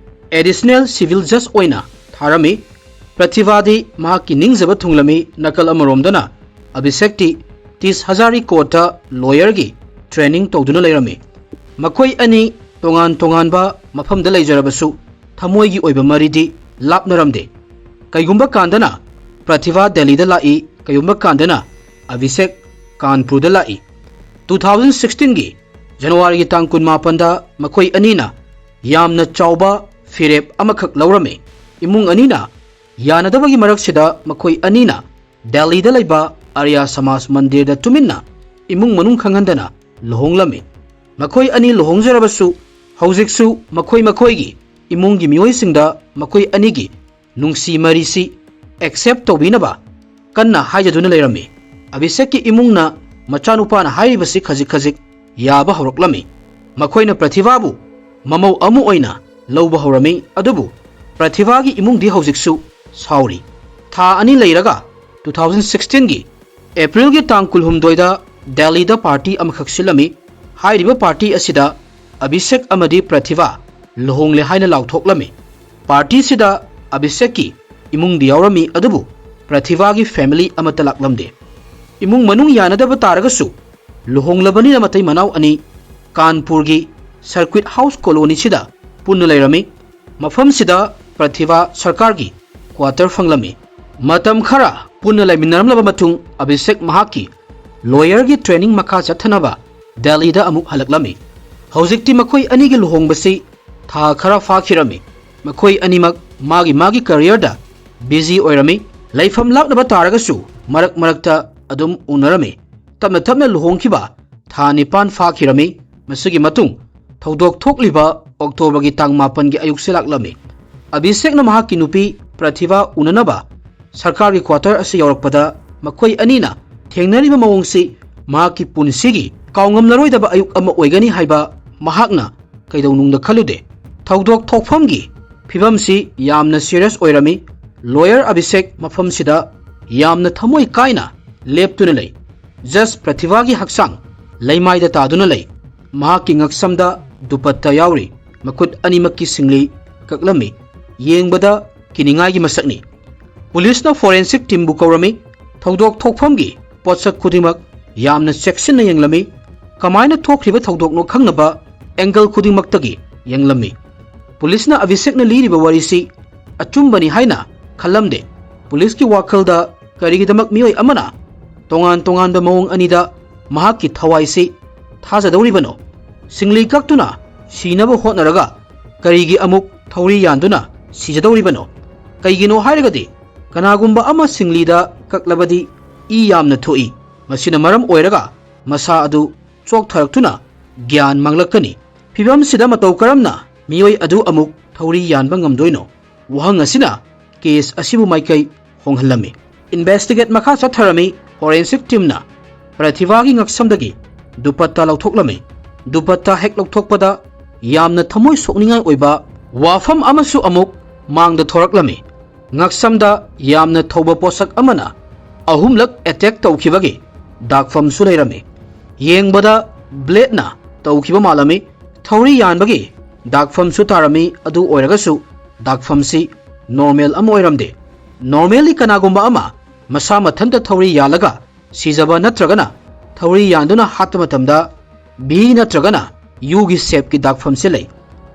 ꯑꯦꯗꯤꯁꯅꯦꯜ ꯁꯤꯚꯤꯜ ꯖꯁ ꯑꯣꯏꯅ ꯊꯥꯔꯝꯃꯤ꯫ ꯄ꯭ꯔꯊꯤꯚꯥꯗꯤ ꯃꯍꯥꯛꯀꯤ ꯅꯤꯡꯖꯕ ꯊꯨꯡꯂꯝꯃꯤ꯫ ꯅꯥꯀꯜ ꯑꯃꯔꯣꯝꯗꯅ ꯑꯚꯤꯁꯦꯛꯇꯤ ꯇꯤꯁ ꯍꯖꯥꯔꯤ ꯀꯣꯔꯠꯇ ꯂꯣꯌꯔꯒꯤ ꯇ꯭ꯔꯦꯅꯤꯡ ꯇꯧꯗꯨꯅ ꯂꯩꯔꯝꯃꯤ꯫ ꯃꯈꯣꯏ ꯑꯅꯤ ꯇꯣꯉꯥꯟ ꯇꯣꯉꯥꯟꯕ ꯃꯐꯝꯗ ꯂꯩꯖꯔꯕꯁꯨ ꯊꯃꯣꯏꯒꯤ ꯑꯣꯏꯕ ꯃꯔꯤꯗꯤ ꯂꯥꯞꯅꯔꯝꯗꯦ꯫ ꯀꯩꯒꯨꯝꯕ ꯀꯥꯟꯗꯅ ꯄ꯭ꯔꯊꯤꯚꯥ ꯗꯦꯜꯂꯤꯗ ꯂꯥꯛꯏ, ꯀꯩꯒꯨꯝꯕ ꯀꯥꯟꯗꯅ ꯑꯚꯤꯁꯦꯛ ꯀꯥꯟꯄꯨꯔꯗ ꯂꯥꯛꯏ꯫ ꯇꯨ ꯊꯥꯎꯖꯟ ꯁꯤꯛꯁꯇꯤꯟꯒꯤ ꯖꯅꯋꯥꯔꯤꯒꯤ ꯇꯥꯡ ꯀꯨꯟꯃꯥꯄꯟꯗ ꯃꯈꯣꯏ ꯑꯅꯤꯅ ꯌꯥꯝꯅ ꯆꯥꯎꯕ ꯐꯤꯔꯦꯞ ꯑꯃꯈꯛ ꯂꯧꯔꯝꯃꯤ꯫ ꯏꯃꯨꯡ ꯑꯅꯤꯅ ꯌꯥꯅꯗꯕꯒꯤ ꯃꯔꯛꯁꯤꯗ ꯃꯈꯣꯏ ꯑꯅꯤꯅ ꯗꯦꯜꯂꯤꯗ ꯂꯩꯕ ꯑꯔꯌꯥ ꯁꯃꯥꯖ ꯃꯟꯗꯤꯔꯗ ꯇꯨꯃꯤꯟꯅ ꯏꯃꯨꯡ ꯃꯅꯨꯡ ꯈꯪꯍꯟꯗꯅ ꯂꯨꯍꯣꯡꯂꯝꯃꯤ꯫ ꯃꯈꯣꯏ ꯑꯅꯤ ꯂꯨꯍꯣꯡꯖꯔꯕꯁꯨ ꯍꯧꯖꯤꯛꯁꯨ ꯃꯈꯣꯏ ꯃꯈꯣꯏꯒꯤ ꯏꯃꯨꯡꯒꯤ ꯃꯤꯑꯣꯏꯁꯤꯡꯗ ꯃꯈꯣꯏ ꯑꯅꯤꯒꯤ ꯅꯨꯡꯁꯤ ꯃꯔꯤꯁꯤ ꯑꯦꯛꯁꯦꯞ ꯇꯧꯕꯤꯅꯕ ꯀꯟꯅ ꯍꯥꯏꯖꯗꯨꯅ ꯂꯩꯔꯝꯃꯤ꯫ ꯑꯚꯤꯁꯦꯛꯀꯤ ꯏꯃꯨꯡꯅ ꯃꯆꯥꯅꯨꯄꯥꯅ ꯍꯥꯏꯔꯤꯕꯁꯤ ꯈꯖꯤꯛ ꯈꯖꯤꯛ ꯌꯥꯕ ꯍꯧꯔꯛꯂꯝꯃꯤ꯫ ꯃꯈꯣꯏꯅ ꯄ꯭ꯔꯊꯤꯚꯥꯕꯨ ꯃꯃꯧ ꯑꯃ ꯑꯣꯏꯅ ꯂꯧꯕ ꯍꯧꯔꯝꯃꯤ, ꯑꯗꯨꯕꯨ ꯄ꯭ꯔꯊꯤꯚꯥꯒꯤ ꯏꯃꯨꯡꯗꯤ ꯍꯧꯖꯤꯛꯁꯨ ꯁꯥꯎꯔꯤ꯫ ꯊꯥ ꯑꯅꯤ ꯂꯩꯔꯒ ꯇꯨ ꯊꯥꯎꯖꯟ ꯁꯤꯛꯁꯇꯤꯟꯒꯤ ꯑꯦꯄ꯭ꯔꯤꯜꯒꯤ ꯇꯥꯡ ꯀꯨꯟꯍꯨꯝꯗꯣꯏꯗ ꯗꯦꯜꯂꯤꯗ ꯄꯥꯔꯇꯤ ꯑꯃꯈꯛ ꯁꯤꯜꯂꯝꯃꯤ꯫ ꯍꯥꯏꯔꯤꯕ ꯄꯥꯔꯇꯤ ꯑꯁꯤꯗ ꯑꯚꯤꯁꯦꯛ ꯑꯃꯗꯤ ꯄ꯭ꯔꯊꯤꯚꯥ ꯂꯨꯍꯣꯡꯂꯦ ꯍꯥꯏꯅ ꯂꯥꯎꯊꯣꯛꯂꯝꯃꯤ꯫ ꯄꯥꯔꯇꯤꯁꯤꯗ ꯑꯚꯤꯁꯦꯛꯀꯤ ꯏꯃꯨꯡꯗꯤ ꯌꯥꯎꯔꯝꯃꯤ, ꯑꯗꯨꯕꯨ ꯄ꯭ꯔꯊꯤꯚꯥꯒꯤ ꯐꯦꯃꯤꯂꯤ ꯑꯃꯠꯇ ꯂꯥꯛꯂꯝꯗꯦ꯫ ꯏꯃꯨꯡ ꯃꯅꯨꯡ ꯌꯥꯅꯗꯕ ꯇꯥꯔꯒꯁꯨ ꯂꯨꯍꯣꯡꯂꯕꯅꯤꯅ ꯃꯇꯩ ꯃꯅꯥꯎ ꯑꯅꯤ ꯀꯥꯟꯄꯨꯔꯒꯤ ꯁꯔꯀ꯭ꯌꯨꯠ ꯍꯥꯎꯁ ꯀꯣꯂꯣꯅꯤꯁꯤꯗ ꯄꯨꯟꯅ ꯂꯩꯔꯝꯃꯤ꯫ ꯃꯐꯝꯁꯤꯗ ꯄ꯭ꯔꯊꯤꯚꯥ ꯁꯔꯀꯥꯔꯒꯤ ꯀ꯭ꯋꯥꯇꯔ ꯐꯪꯂꯝꯃꯤ꯫ ꯃꯇꯝ ꯈꯔ ꯄꯨꯟꯅ ꯂꯩꯃꯤꯟꯅꯔꯝꯂꯕ ꯃꯇꯨꯡ ꯑꯚꯤꯁꯦꯛ ꯃꯍꯥꯛꯀꯤ ꯂꯣꯌꯔꯒꯤ ꯇ꯭ꯔꯦꯅꯤꯡ ꯃꯈꯥ ꯆꯠꯊꯅꯕ ꯗꯦꯜꯂꯤꯗ ꯑꯃꯨꯛ ꯍꯜꯂꯛꯂꯝꯃꯤ꯫ ꯍꯧꯖꯤꯛꯇꯤ ꯃꯈꯣꯏ ꯑꯅꯤꯒꯤ ꯂꯨꯍꯣꯡꯕꯁꯤ ꯊꯥ ꯈꯔ ꯐꯥꯈꯤꯔꯝꯃꯤ꯫ ꯃꯈꯣꯏ ꯑꯅꯤꯃꯛ ꯃꯥꯒꯤ ꯃꯥꯒꯤ ꯀꯦꯔꯤꯌꯔꯗ ꯕꯤꯖꯤ ꯑꯣꯏꯔꯝꯃꯤ꯫ ꯂꯩꯐꯝ ꯂꯥꯞꯅꯕ ꯇꯥꯔꯒꯁꯨ ꯃꯔꯛ ꯃꯔꯛꯇ ꯑꯗꯨꯝ ꯎꯅꯔꯝꯃꯤ꯫ ꯇꯞꯅ ꯇꯞꯅ ꯂꯨꯍꯣꯡꯈꯤꯕ ꯊꯥ ꯅꯤꯄꯥꯟ ꯐꯥꯈꯤꯔꯝꯃꯤ꯫ ꯃꯁꯤꯒꯤ ꯃꯇꯨꯡ ꯊꯧꯗꯣꯛ ꯊꯣꯛꯂꯤꯕ ꯑꯣꯛꯇꯣꯕꯔꯒꯤ ꯇꯥꯡ ꯃꯥꯄꯟꯒꯤ ꯑꯌꯨꯛꯁꯦ ꯂꯥꯛꯂꯝꯃꯤ꯫ ꯑꯕꯤꯁꯦꯛꯅ ꯃꯍꯥꯛꯀꯤ ꯅꯨꯄꯤ ꯄ꯭ꯔꯊꯤꯚꯥ ꯎꯅꯅꯕ ꯁꯔꯀꯥꯔꯒꯤ ꯀ꯭ꯋꯥꯇꯔ ꯑꯁꯤ ꯌꯧꯔꯛꯄꯗ ꯃꯈꯣꯏ ꯑꯅꯤꯅ ꯊꯦꯡꯅꯔꯤꯕ ꯃꯑꯣꯡꯁꯤ ꯃꯍꯥꯛꯀꯤ ꯄꯨꯟꯁꯤꯒꯤ ꯀꯥꯎꯉꯝꯂꯔꯣꯏꯗꯕ ꯑꯌꯨꯛ ꯑꯃ ꯑꯣꯏꯒꯅꯤ ꯍꯥꯏꯕ ꯃꯍꯥꯛꯅ ꯀꯩꯗꯧꯅꯨꯡꯗ ꯈꯜꯂꯨꯗꯦ꯫ ꯊꯧꯗꯣꯛ ꯊꯣꯛꯐꯝꯒꯤ ꯐꯤꯕꯝꯁꯤ ꯌꯥꯝꯅ ꯁꯤꯔꯤꯌꯁ ꯑꯣꯏꯔꯝꯃꯤ꯫ ꯂꯣꯌꯔ ꯑꯕꯤꯁꯦꯛ ꯃꯐꯝꯁꯤꯗ ꯌꯥꯝꯅ ꯊꯃꯣꯏ ꯀꯥꯏꯅ ꯂꯦꯞꯇꯨꯅ ꯂꯩ꯫ ꯖꯁ ꯄ꯭ꯔꯊꯤꯚꯥꯒꯤ ꯍꯛꯆꯥꯡ ꯂꯩꯃꯥꯏꯗ ꯇꯥꯗꯨꯅ ꯂꯩ꯫ ꯃꯍꯥꯛꯀꯤ ꯉꯛꯁꯝꯗ ꯗꯨꯄꯠꯇ ꯌꯥꯎꯔꯤ꯫ ꯃꯈꯨꯠ ꯑꯅꯤꯃꯛꯀꯤ ꯁꯤꯡꯂꯤ ꯀꯛꯂꯝꯃꯤ꯫ ꯌꯦꯡꯕꯗ ꯀꯤꯅꯤꯡꯉꯥꯏꯒꯤ ꯃꯁꯛꯅꯤ꯫ ꯄꯨꯂꯤꯁꯅ ꯐꯣꯔꯦꯟꯁꯤꯛ ꯇꯤꯝꯕꯨ ꯀꯧꯔꯝꯃꯤ꯫ ꯊꯧꯗꯣꯛ ꯊꯣꯛꯐꯝꯒꯤ ꯄꯣꯠꯁꯛ ꯈꯨꯗꯤꯡꯃꯛ ꯌꯥꯝꯅ ꯆꯦꯛꯁꯤꯟꯅ ꯌꯦꯡꯂꯝꯃꯤ꯫ ꯀꯃꯥꯏꯅ ꯊꯣꯛꯈ꯭ꯔꯤꯕ ꯊꯧꯗꯣꯛꯅꯣ ꯈꯪꯅꯕ ꯑꯦꯡꯒꯜ ꯈꯨꯗꯤꯡꯃꯛꯇꯒꯤ ꯌꯦꯡꯂꯝꯃꯤ꯫ ꯄꯨꯂꯤꯁꯅ ꯑꯕꯤꯁꯦꯛꯅ ꯂꯤꯔꯤꯕ ꯋꯥꯔꯤꯁꯤ ꯑꯆꯨꯝꯕꯅꯤ ꯍꯥꯏꯅ ꯈꯜꯂꯝꯗꯦ꯫ ꯄꯨꯂꯤꯁꯀꯤ ꯋꯥꯈꯜꯗ ꯀꯔꯤꯒꯤꯗꯃꯛ ꯃꯤꯑꯣꯏ ꯑꯃꯅ ꯇꯣꯉꯥꯟ ꯇꯣꯉꯥꯟꯕ ꯃꯑꯣꯡ ꯑꯅꯤꯗ ꯃꯍꯥꯛꯀꯤ ꯊꯋꯥꯏꯁꯤ ꯊꯥꯖꯗꯧꯔꯤꯕꯅꯣ? ꯁꯤꯡꯂꯤ ꯀꯛꯇꯨꯅ ꯁꯤꯅꯕ ꯍꯣꯠꯅꯔꯒ ꯀꯔꯤꯒꯤ ꯑꯃꯨꯛ ꯊꯧꯔꯤ ꯌꯥꯟꯗꯨꯅ ꯁꯤꯖꯗꯧꯔꯤꯕꯅꯣ? ꯀꯩꯒꯤꯅꯣ ꯍꯥꯏꯔꯒꯗꯤ ꯀꯅꯥꯒꯨꯝꯕ ꯑꯃ ꯁꯤꯡꯂꯤꯗ ꯀꯛꯂꯕꯗꯤ ꯏ ꯌꯥꯝꯅ ꯊꯣꯛꯏ꯫ ꯃꯁꯤꯅ ꯃꯔꯝ ꯑꯣꯏꯔꯒ ꯃꯁꯥ ꯑꯗꯨ ꯆꯣꯛꯊꯔꯛꯇꯨꯅ ꯒ꯭ꯌꯥꯟ ꯃꯥꯡꯂꯛꯀꯅꯤ꯫ ꯐꯤꯕꯝꯁꯤꯗ ꯃꯇꯧ ꯀꯔꯝꯅ ꯃꯤꯑꯣꯏ ꯑꯗꯨ ꯑꯃꯨꯛ ꯊꯧꯔꯤ ꯌꯥꯟꯕ ꯉꯝꯗꯣꯏꯅꯣ? ꯋꯥꯍꯪ ꯑꯁꯤꯅ ꯀꯦꯁ ꯑꯁꯤꯕꯨ ꯃꯥꯏꯀꯩ ꯍꯣꯡꯍꯜꯂꯝꯃꯤ꯫ ꯏꯟꯚꯦꯁꯇꯤꯒꯦꯠ ꯃꯈꯥ ꯆꯠꯊꯔꯝꯃꯤ꯫ ꯐꯣꯔꯦꯟꯁꯤꯛ ꯇꯤꯝꯅ ꯄ꯭ꯔꯊꯤꯚꯥꯒꯤ ꯉꯛꯁꯝꯗꯒꯤ ꯗꯨꯄꯠꯇꯥ ꯂꯧꯊꯣꯛꯂꯝꯃꯤ꯫ ꯗꯨꯄꯠꯇꯥ ꯍꯦꯛ ꯂꯧꯊꯣꯛꯄꯗ ꯌꯥꯝꯅ ꯊꯃꯣꯏ ꯁꯣꯛꯅꯤꯡꯉꯥꯏ ꯑꯣꯏꯕ ꯋꯥꯐꯝ ꯑꯃꯁꯨ ꯑꯃꯨꯛ ꯃꯥꯡꯗ ꯊꯣꯔꯛꯂꯝꯃꯤ꯫ ꯉꯛꯁꯝꯗ ꯌꯥꯝꯅ ꯊꯧꯕ ꯄꯣꯠꯁꯛ ꯑꯃꯅ ꯑꯍꯨꯝꯂꯛ ꯑꯦꯇꯦꯛ ꯇꯧꯈꯤꯕꯒꯤ ꯗꯥꯛꯐꯝꯁꯨ ꯂꯩꯔꯝꯃꯤ꯫ ꯌꯦꯡꯕꯗ ꯕ꯭ꯂꯦꯗꯅ ꯇꯧꯈꯤꯕ ꯃꯥꯜꯂꯝꯃꯤ꯫ ꯊꯧꯔꯤ ꯌꯥꯟꯕꯒꯤ ꯗꯥꯛꯐꯝꯁꯨ ꯇꯥꯔꯝꯃꯤ꯫ ꯑꯗꯨ ꯑꯣꯏꯔꯒꯁꯨ ꯗꯥꯛꯐꯝꯁꯤ ꯅꯣꯔꯃꯦꯜ ꯑꯃ ꯑꯣꯏꯔꯝꯗꯦ꯫ ꯅꯣꯔꯃꯦꯜꯂꯤ ꯀꯅꯥꯒꯨꯝꯕ ꯑꯃ ꯃꯁꯥ ꯃꯊꯟꯇ ꯊꯧꯔꯤ ꯌꯥꯜꯂꯒ ꯁꯤꯖꯕ ꯅꯠꯇ꯭ꯔꯒꯅ ꯊꯧꯔꯤ ꯌꯥꯟꯗꯨꯅ ꯍꯥꯠꯄ ꯃꯇꯝꯗ ꯚꯤ ꯅꯠꯇ꯭ꯔꯒꯅ ꯌꯨꯒꯤ ꯁꯦꯞꯀꯤ ꯗꯥꯛꯐꯝꯁꯦ ꯂꯩ꯫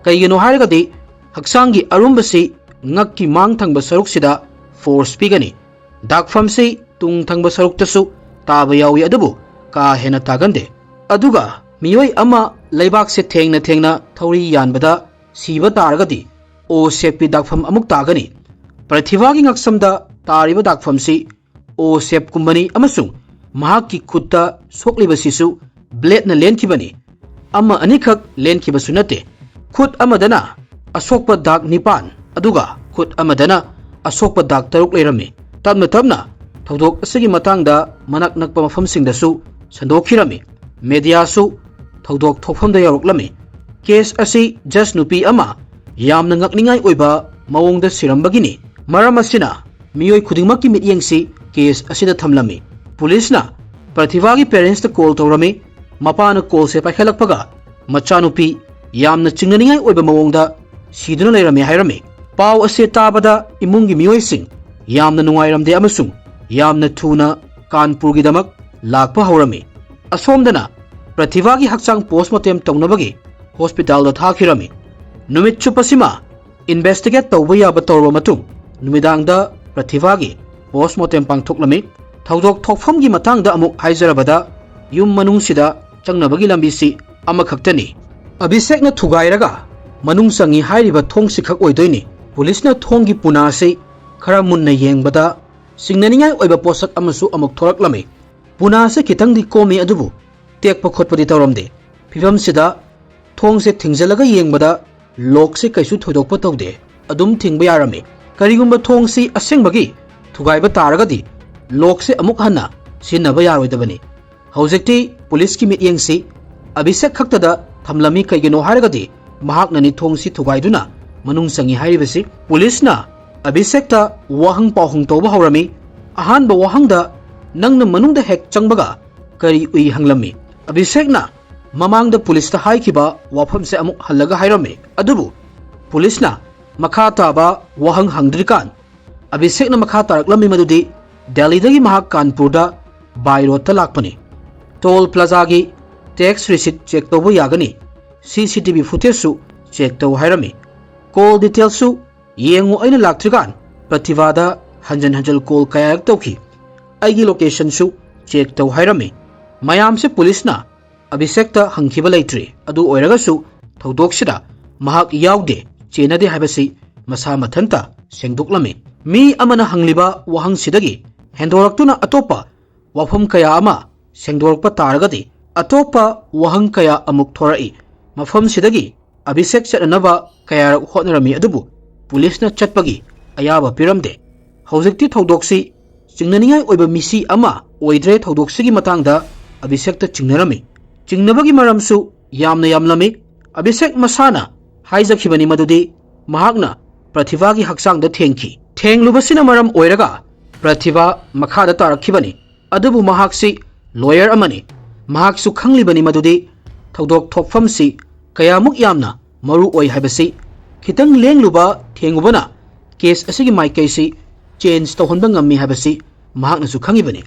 ꯀꯩꯒꯤꯅꯣ ꯍꯥꯏꯔꯒꯗꯤ ꯍꯛꯆꯥꯡꯒꯤ ꯑꯔꯨꯝꯕꯁꯤ ꯉꯛꯀꯤ ꯃꯥꯡ ꯊꯪꯕ ꯁꯔꯨꯛꯁꯤꯗ ꯐꯣꯔꯁ ꯄꯤꯒꯅꯤ꯫ ꯗꯥꯛꯐꯝꯁꯤ ꯇꯨꯡ ꯊꯪꯕ ꯁꯔꯨꯛꯇꯁꯨ ꯇꯥꯕ ꯌꯥꯎꯏ, ꯑꯗꯨꯕꯨ ꯀꯥ ꯍꯦꯟꯅ ꯇꯥꯒꯟꯗꯦ꯫ ꯑꯗꯨꯒ ꯃꯤꯑꯣꯏ ꯑꯃ ꯂꯩꯕꯥꯛꯁꯦ ꯊꯦꯡꯅ ꯊꯦꯡꯅ ꯊꯧꯔꯤ ꯌꯥꯟꯕꯗ ꯁꯤꯕ ꯇꯥꯔꯒꯗꯤ ꯑꯣ ꯁꯦꯞꯀꯤ ꯗꯥꯛꯐꯝ ꯑꯃꯨꯛ ꯇꯥꯒꯅꯤ꯫ ꯄ꯭ꯔꯊꯤꯚꯥꯒꯤ ꯉꯛꯁꯝꯗ ꯇꯥꯔꯤꯕ ꯗꯥꯛꯐꯝꯁꯤ ꯑꯣ ꯁꯦꯞꯀꯨꯝꯕꯅꯤ ꯑꯃꯁꯨꯡ ꯃꯍꯥꯛꯀꯤ ꯈꯨꯠꯇ ꯁꯣꯛꯂꯤꯕꯁꯤꯁꯨ ꯕ꯭ꯂꯦꯗꯅ ꯂꯦꯟꯈꯤꯕꯅꯤ꯫ ꯑꯃ ꯑꯅꯤꯈꯛ ꯂꯦꯟꯈꯤꯕꯁꯨ ꯅꯠꯇꯦ꯫ ꯈꯨꯠ ꯑꯃꯗꯅ ꯑꯁꯣꯛꯄ ꯗꯥꯛ ꯅꯤꯄꯥꯟ, ꯑꯗꯨꯒ ꯈꯨꯠ ꯑꯃꯗꯅ ꯑꯁꯣꯛꯄ ꯗꯥꯛ ꯇꯔꯨꯛ ꯂꯩꯔꯝꯃꯤ꯫ ꯇꯞꯅ ꯇꯞꯅ ꯊꯧꯗꯣꯛ ꯑꯁꯤꯒꯤ ꯃꯇꯥꯡꯗ ꯃꯅꯥꯛ ꯅꯛꯄ ꯃꯐꯝꯁꯤꯡꯗꯁꯨ ꯁꯟꯗꯣꯛꯈꯤꯔꯝꯃꯤ꯫ ꯃꯦꯗꯤꯌꯥꯁꯨ ꯊꯧꯗꯣꯛ ꯊꯣꯛꯐꯝꯗ ꯌꯧꯔꯛꯂꯝꯃꯤ꯫ ꯀꯦꯁ ꯑꯁꯤ ꯖꯁ ꯅꯨꯄꯤ ꯑꯃ ꯌꯥꯝꯅ ꯉꯛꯅꯤꯡꯉꯥꯏ ꯑꯣꯏꯕ ꯃꯑꯣꯡꯗ ꯁꯤꯔꯝꯕꯒꯤꯅꯤ꯫ ꯃꯔꯝ ꯑꯁꯤꯅ ꯃꯤꯑꯣꯏ ꯈꯨꯗꯤꯡꯃꯛꯀꯤ ꯃꯤꯠꯌꯦꯡꯁꯤ ꯀꯦꯁ ꯑꯁꯤꯗ ꯊꯝꯂꯝꯃꯤ꯫ ꯄꯨꯂꯤꯁꯅ ꯄ꯭ꯔꯊꯤꯚꯥꯒꯤ ꯄꯦꯔꯦꯟꯁꯇ ꯀꯣꯜ ꯇꯧꯔꯝꯃꯤ꯫ ꯃꯄꯥꯅ ꯀꯣꯜꯁꯦ ꯄꯥꯏꯈꯠꯂꯛꯄꯒ ꯃꯆꯥꯅꯨꯄꯤ ꯌꯥꯝꯅ ꯆꯤꯡꯅꯅꯤꯡꯉꯥꯏ ꯑꯣꯏꯕ ꯃꯑꯣꯡꯗ ꯁꯤꯗꯨꯅ ꯂꯩꯔꯝꯃꯦ ꯍꯥꯏꯔꯝꯃꯤ꯫ ꯄꯥꯎ ꯑꯁꯤ ꯇꯥꯕꯗ ꯏꯃꯨꯡꯒꯤ ꯃꯤꯑꯣꯏꯁꯤꯡ ꯌꯥꯝꯅ ꯅꯨꯡꯉꯥꯏꯔꯝꯗꯦ ꯑꯃꯁꯨꯡ ꯌꯥꯝꯅ ꯊꯨꯅ ꯀꯥꯟꯄꯨꯔꯒꯤꯗꯃꯛ ꯂꯥꯛꯄ ꯍꯧꯔꯝꯃꯤ꯫ ꯑꯁꯣꯝꯗꯅ ꯄ꯭ꯔꯊꯤꯚꯥꯒꯤ ꯍꯛꯆꯥꯡ ꯄꯣꯁꯃꯣꯔꯇꯦꯝ ꯇꯧꯅꯕꯒꯤ ꯍꯣꯁꯄꯤꯇꯥꯜꯗ ꯊꯥꯈꯤꯔꯝꯃꯤ꯫ ꯅꯨꯃꯤꯠ ꯆꯨꯞꯄꯁꯤꯃ ꯏꯟꯚꯦꯁꯇꯤꯒꯦꯠ ꯇꯧꯕ ꯌꯥꯕ ꯇꯧꯔꯕ ꯃꯇꯨꯡ ꯅꯨꯃꯤꯗꯥꯡꯗ ꯄ꯭ꯔꯊꯤꯚꯥꯒꯤ ꯄꯣꯁꯃꯣꯔꯇꯦꯝ ꯄꯥꯡꯊꯣꯛꯂꯝꯃꯤ꯫ ꯊꯧꯗꯣꯛ ꯊꯣꯛꯐꯝꯒꯤ ꯃꯇꯥꯡꯗ ꯑꯃꯨꯛ ꯍꯥꯏꯖꯔꯕꯗ, ꯌꯨꯝ ꯃꯅꯨꯡꯁꯤꯗ ꯆꯪꯅꯕꯒꯤ ꯂꯝꯕꯤꯁꯤ ꯑꯃꯈꯛꯇꯅꯤ꯫ ꯑꯚꯤꯁꯦꯛꯅ ꯊꯨꯒꯥꯏꯔꯒ ꯃꯅꯨꯡ ꯆꯪꯉꯤ ꯍꯥꯏꯔꯤꯕ ꯊꯣꯡꯁꯤ ꯈꯛ ꯑꯣꯏꯗꯣꯏꯅꯤ꯫ ꯄꯨꯂꯤꯁꯅ ꯊꯣꯡꯒꯤ ꯄꯨꯅꯥ ꯑꯁꯤ ꯈꯔ ꯃꯨꯟꯅ ꯌꯦꯡꯕꯗ ꯁꯤꯡꯅꯅꯤꯡꯉꯥꯏ ꯑꯣꯏꯕ ꯄꯣꯠꯁꯛ ꯑꯃꯁꯨ ꯑꯃꯨꯛ ꯊꯣꯔꯛꯂꯝꯃꯤ꯫ ꯄꯨꯅꯥ ꯑꯁꯤ ꯈꯤꯇꯪꯗꯤ ꯀꯣꯝꯃꯤ, ꯑꯗꯨꯕꯨ ꯇꯦꯛꯄ ꯈꯣꯠꯄꯗꯤ ꯇꯧꯔꯝꯗꯦ꯫ ꯐꯤꯕꯝꯁꯤꯗ ꯊꯣꯡꯁꯦ ꯊꯤꯡꯖꯤꯜꯂꯒ ꯌꯦꯡꯕꯗ ꯂꯣꯛꯁꯦ ꯀꯩꯁꯨ ꯊꯣꯏꯗꯣꯛꯄ ꯇꯧꯗꯦ꯫ ꯑꯗꯨꯝ ꯊꯤꯡꯕ ꯌꯥꯔꯝꯃꯤ꯫ ꯀꯔꯤꯒꯨꯝꯕ ꯊꯣꯡꯁꯤ ꯑꯁꯦꯡꯕꯒꯤ ꯊꯨꯒꯥꯏꯕ ꯇꯥꯔꯒꯗꯤ ꯂꯣꯛꯁꯦ ꯑꯃꯨꯛ ꯍꯟꯅ ꯁꯤꯖꯤꯟꯅꯕ ꯌꯥꯔꯣꯏꯗꯕꯅꯤ꯫ ꯍꯧꯖꯤꯛꯇꯤ ꯄꯨꯂꯤꯁꯀꯤ ꯃꯤꯠꯌꯦꯡꯁꯤ ꯑꯚꯤꯁꯦꯛ ꯈꯛꯇꯗ ꯊꯝꯂꯝꯃꯤ꯫ ꯀꯩꯒꯤꯅꯣ ꯍꯥꯏꯔꯒꯗꯤ ꯃꯍꯥꯛꯅꯅꯤ ꯊꯣꯡꯁꯤ ꯊꯨꯒꯥꯏꯗꯨꯅ ꯃꯅꯨꯡ ꯆꯪꯉꯤ ꯍꯥꯏꯔꯤꯕꯁꯤ꯫ ꯄꯨꯂꯤꯁꯅ ꯑꯚꯤꯁꯦꯛꯇ ꯋꯥꯍꯪ ꯄꯥꯎꯍꯪ ꯇꯧꯕ ꯍꯧꯔꯝꯃꯤ꯫ ꯑꯍꯥꯟꯕ ꯋꯥꯍꯪꯗ, "ꯅꯪꯅ ꯃꯅꯨꯡꯗ ꯍꯦꯛ ꯆꯪꯕꯒ ꯀꯔꯤ ꯎꯏ?" ꯍꯪꯂꯝꯃꯤ꯫ ꯑꯚꯤꯁꯦꯛꯅ ꯃꯃꯥꯡꯗ ꯄꯨꯂꯤꯁꯇ ꯍꯥꯏꯈꯤꯕ ꯋꯥꯐꯝꯁꯦ ꯑꯃꯨꯛ ꯍꯜꯂꯒ ꯍꯥꯏꯔꯝꯃꯤ꯫ ꯑꯗꯨꯕꯨ ꯄꯨꯂꯤꯁꯅ ꯃꯈꯥ ꯇꯥꯕ ꯋꯥꯍꯪ ꯍꯪꯗ꯭ꯔꯤꯀꯥꯟ ꯑꯚꯤꯁꯦꯛꯅ ꯃꯈꯥ ꯇꯥꯔꯛꯂꯝꯃꯤ ꯃꯗꯨꯗꯤ ꯗꯦꯜꯂꯤꯗꯒꯤ ꯃꯍꯥꯛ ꯀꯥꯟꯄꯨꯔꯗ ꯕꯥꯏ ꯔꯣꯗꯇ ꯂꯥꯛꯄꯅꯤ꯫ ꯇꯣꯜ ꯄ꯭ꯂꯥꯖꯥꯒꯤ ꯇꯦꯛꯁ ꯔꯤꯁꯤꯠ ꯆꯦꯛ ꯇꯧꯕ ꯌꯥꯒꯅꯤ꯫ ꯁꯤ ꯁꯤ ꯇꯤ ꯚꯤ ꯐꯨꯇꯦꯖꯁꯨ ꯆꯦꯛ ꯇꯧ ꯍꯥꯏꯔꯝꯃꯤ꯫ ꯀꯣꯜ ꯗꯤꯇꯦꯜꯁꯨ ꯌꯦꯡꯉꯨ, ꯑꯩꯅ ꯂꯥꯛꯇ꯭ꯔꯤꯀꯥꯟ ꯄ꯭ꯔꯇꯤꯚꯥꯗ ꯍꯟꯖꯟ ꯍꯟꯖꯟ ꯀꯣꯜ ꯀꯌꯥꯔꯛ ꯇꯧꯈꯤ꯫ ꯑꯩꯒꯤ ꯂꯣꯀꯦꯁꯟꯁꯨ ꯆꯦꯛ ꯇꯧ ꯍꯥꯏꯔꯝꯃꯤ꯫ ꯃꯌꯥꯝꯁꯦ ꯄꯨꯂꯤꯁꯅ ꯑꯚꯤꯁꯦꯛꯇ ꯍꯪꯈꯤꯕ ꯂꯩꯇ꯭ꯔꯤ꯫ ꯑꯗꯨ ꯑꯣꯏꯔꯒꯁꯨ ꯊꯧꯗꯣꯛꯁꯤꯗ ꯃꯍꯥꯛ ꯌꯥꯎꯗꯦ, ꯆꯦꯟꯅꯗꯦ ꯍꯥꯏꯕꯁꯤ ꯃꯁꯥ ꯃꯊꯟꯇ ꯁꯦꯡꯗꯣꯛꯂꯝꯃꯤ꯫ ꯃꯤ ꯑꯃꯅ ꯍꯪꯂꯤꯕ ꯋꯥꯍꯪꯁꯤꯗꯒꯤ ꯍꯦꯟꯗꯣꯔꯛꯇꯨꯅ ꯑꯇꯣꯞꯄ ꯋꯥꯐꯝ ꯀꯌꯥ ꯑꯃ ꯁꯦꯡꯗꯣꯔꯛꯄ ꯇꯥꯔꯒꯗꯤ, ꯑꯇꯣꯞꯄ ꯋꯥꯍꯪ ꯀꯌꯥ ꯑꯃꯨꯛ ꯊꯣꯔꯛꯏ꯫ ꯃꯐꯝꯁꯤꯗꯒꯤ ꯑꯚꯤꯁꯦꯛ ꯆꯠꯅꯅꯕ ꯀꯌꯥꯔꯛ ꯍꯣꯠꯅꯔꯝꯃꯤ, ꯑꯗꯨꯕꯨ ꯄꯨꯂꯤꯁꯅ ꯆꯠꯄꯒꯤ ꯑꯌꯥꯕ ꯄꯤꯔꯝꯗꯦ꯫ ꯍꯧꯖꯤꯛꯇꯤ ꯊꯧꯗꯣꯛꯁꯤ ꯆꯤꯡꯅꯅꯤꯡꯉꯥꯏ ꯑꯣꯏꯕ ꯃꯤꯁꯤ ꯑꯃ ꯑꯣꯏꯗ꯭ꯔꯦ꯫ ꯊꯧꯗꯣꯛꯁꯤꯒꯤ ꯃꯇꯥꯡꯗ ꯑꯚꯤꯁꯦꯛꯇ ꯆꯤꯡꯅꯔꯝꯃꯤ꯫ ꯆꯤꯡꯅꯕꯒꯤ ꯃꯔꯝꯁꯨ ꯌꯥꯝꯅ ꯌꯥꯝꯂꯝꯃꯤ꯫ ꯑꯚꯤꯁꯦꯛ ꯃꯁꯥꯅ ꯍꯥꯏꯖꯈꯤꯕꯅꯤ ꯃꯗꯨꯗꯤ ꯃꯍꯥꯛꯅ ꯄ꯭ꯔꯊꯤꯚꯥꯒꯤ ꯍꯛꯆꯥꯡꯗ ꯊꯦꯡꯈꯤ꯫ ꯊꯦꯡꯂꯨꯕꯁꯤꯅ ꯃꯔꯝ ꯑꯣꯏꯔꯒ ꯄ꯭ꯔꯊꯤꯚꯥ ꯃꯈꯥꯗ ꯇꯥꯔꯛꯈꯤꯕꯅꯤ꯫ ꯑꯗꯨꯕꯨ ꯃꯍꯥꯛꯁꯤ ꯂꯣꯌꯔ ꯑꯃꯅꯤ꯫ ꯃꯍꯥꯛꯁꯨ ꯈꯪꯂꯤꯕꯅꯤ ꯃꯗꯨꯗꯤ ꯊꯧꯗꯣꯛ ꯊꯣꯛꯐꯝꯁꯤ ꯀꯌꯥꯃꯨꯛ ꯌꯥꯝꯅ ꯃꯔꯨ ꯑꯣꯏ ꯍꯥꯏꯕꯁꯤ꯫ ꯈꯤꯇꯪ ꯂꯦꯡꯂꯨꯕ ꯊꯦꯡꯉꯨꯕꯅ ꯀꯦꯁ ꯑꯁꯤꯒꯤ ꯃꯥꯏꯀꯩꯁꯤ ꯆꯦꯟꯖ ꯇꯧꯍꯟꯕ ꯉꯝꯃꯤ ꯍꯥꯏꯕꯁꯤ ꯃꯍꯥꯛꯅꯁꯨ ꯈꯪꯉꯤꯕꯅꯤ꯫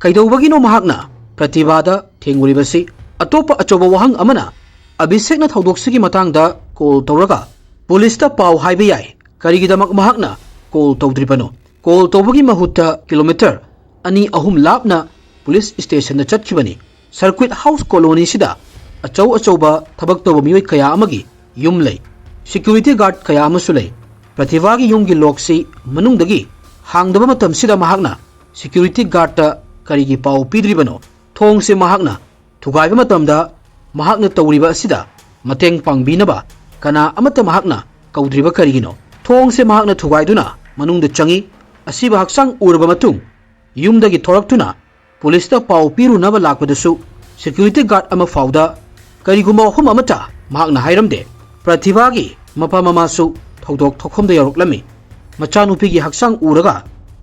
ꯀꯩꯗꯧꯕꯒꯤꯅꯣ ꯃꯍꯥꯛꯅ ꯄ꯭ꯔꯇꯤꯚꯥꯗ ꯊꯦꯡꯂꯨꯔꯤꯕꯁꯤ? ꯑꯇꯣꯞꯄ ꯑꯆꯧꯕ ꯋꯥꯍꯪ ꯑꯃꯅ, ꯑꯚꯤꯁꯦꯛꯅ ꯊꯧꯗꯣꯛꯁꯤꯒꯤ ꯃꯇꯥꯡꯗ ꯀꯣꯜ ꯇꯧꯔꯒ ꯄꯨꯂꯤꯁꯇ ꯄꯥꯎ ꯍꯥꯏꯕ ꯌꯥꯏ꯫ ꯀꯔꯤꯒꯤꯗꯃꯛ ꯃꯍꯥꯛꯅ ꯀꯣꯜ ꯇꯧꯗ꯭ꯔꯤꯕꯅꯣ? ꯀꯣꯜ ꯇꯧꯕꯒꯤ ꯃꯍꯨꯠꯇ ꯀꯤꯂꯣꯃꯤꯇꯔ ꯑꯅꯤ ꯑꯍꯨꯝ ꯂꯥꯞꯅ ꯄꯨꯂꯤꯁ ꯁ꯭ꯇꯦꯁꯟꯗ ꯆꯠꯈꯤꯕꯅꯤ꯫ ꯁꯔꯀ꯭ꯋꯤꯠ ꯍꯥꯎꯁ ꯀꯣꯂꯣꯅꯤꯁꯤꯗ ꯑꯆꯧ ꯑꯆꯧꯕ ꯊꯕꯛ ꯇꯧꯕ ꯃꯤꯑꯣꯏ ꯀꯌꯥ ꯑꯃꯒꯤ ꯌꯨꯝ ꯂꯩ꯫ ꯁꯦꯀ꯭ꯌꯨꯔꯤꯇꯤ ꯒꯥꯔꯗ ꯀꯌꯥ ꯑꯃꯁꯨ ꯂꯩ꯫ ꯄ꯭ꯔꯇꯤꯚꯥꯒꯤ ꯌꯨꯝꯒꯤ ꯂꯣꯛꯁꯤ ꯃꯅꯨꯡꯗꯒꯤ ꯍꯥꯡꯗꯕ ꯃꯇꯝꯁꯤꯗ ꯃꯍꯥꯛꯅ ꯁꯦꯀ꯭ꯌꯨꯔꯤꯇꯤ ꯒꯥꯔꯗꯇ ꯀꯔꯤꯒꯤ ꯄꯥꯎ ꯄꯤꯗ꯭ꯔꯤꯕꯅꯣ? ꯊꯣꯡꯁꯦ ꯃꯍꯥꯛꯅ ꯊꯨꯒꯥꯏꯕ ꯃꯇꯝꯗ ꯃꯍꯥꯛꯅ ꯇꯧꯔꯤꯕ ꯑꯁꯤꯗ ꯃꯇꯦꯡ ꯄꯥꯡꯕꯤꯅꯕ ꯀꯅꯥ ꯑꯃꯠꯇ ꯃꯍꯥꯛꯅ ꯀꯧꯗ꯭ꯔꯤꯕ ꯀꯔꯤꯒꯤꯅꯣ? ꯊꯣꯡꯁꯦ ꯃꯍꯥꯛꯅ ꯊꯨꯒꯥꯏꯗꯨꯅ ꯃꯅꯨꯡꯗ ꯆꯪꯏ꯫ ꯑꯁꯤꯕ ꯍꯛꯆꯥꯡ ꯎꯔꯕ ꯃꯇꯨꯡ ꯌꯨꯝꯗꯒꯤ ꯊꯣꯔꯛꯇꯨꯅ ꯄꯨꯂꯤꯁꯇ ꯄꯥꯎ ꯄꯤꯔꯨꯅꯕ ꯂꯥꯛꯄꯗꯁꯨ ꯁꯦꯀ꯭ꯌꯨꯔꯤꯇꯤ ꯒꯥꯔꯗ ꯑꯃ ꯐꯥꯎꯗ ꯀꯔꯤꯒꯨꯝꯕ ꯋꯥꯐꯝ ꯑꯃꯠꯇ ꯃꯍꯥꯛꯅ ꯍꯥꯏꯔꯝꯗꯦ꯫ ꯄ꯭ꯔꯇꯤꯚꯥꯒꯤ ꯃꯄꯥ ꯃꯃꯥꯁꯨ ꯊꯧꯗꯣꯛ ꯊꯣꯛꯐꯝꯗ ꯌꯧꯔꯛꯂꯝꯃꯤ꯫ ꯃꯆꯥꯅꯨꯄꯤꯒꯤ ꯍꯛꯆꯥꯡ ꯎꯔꯒ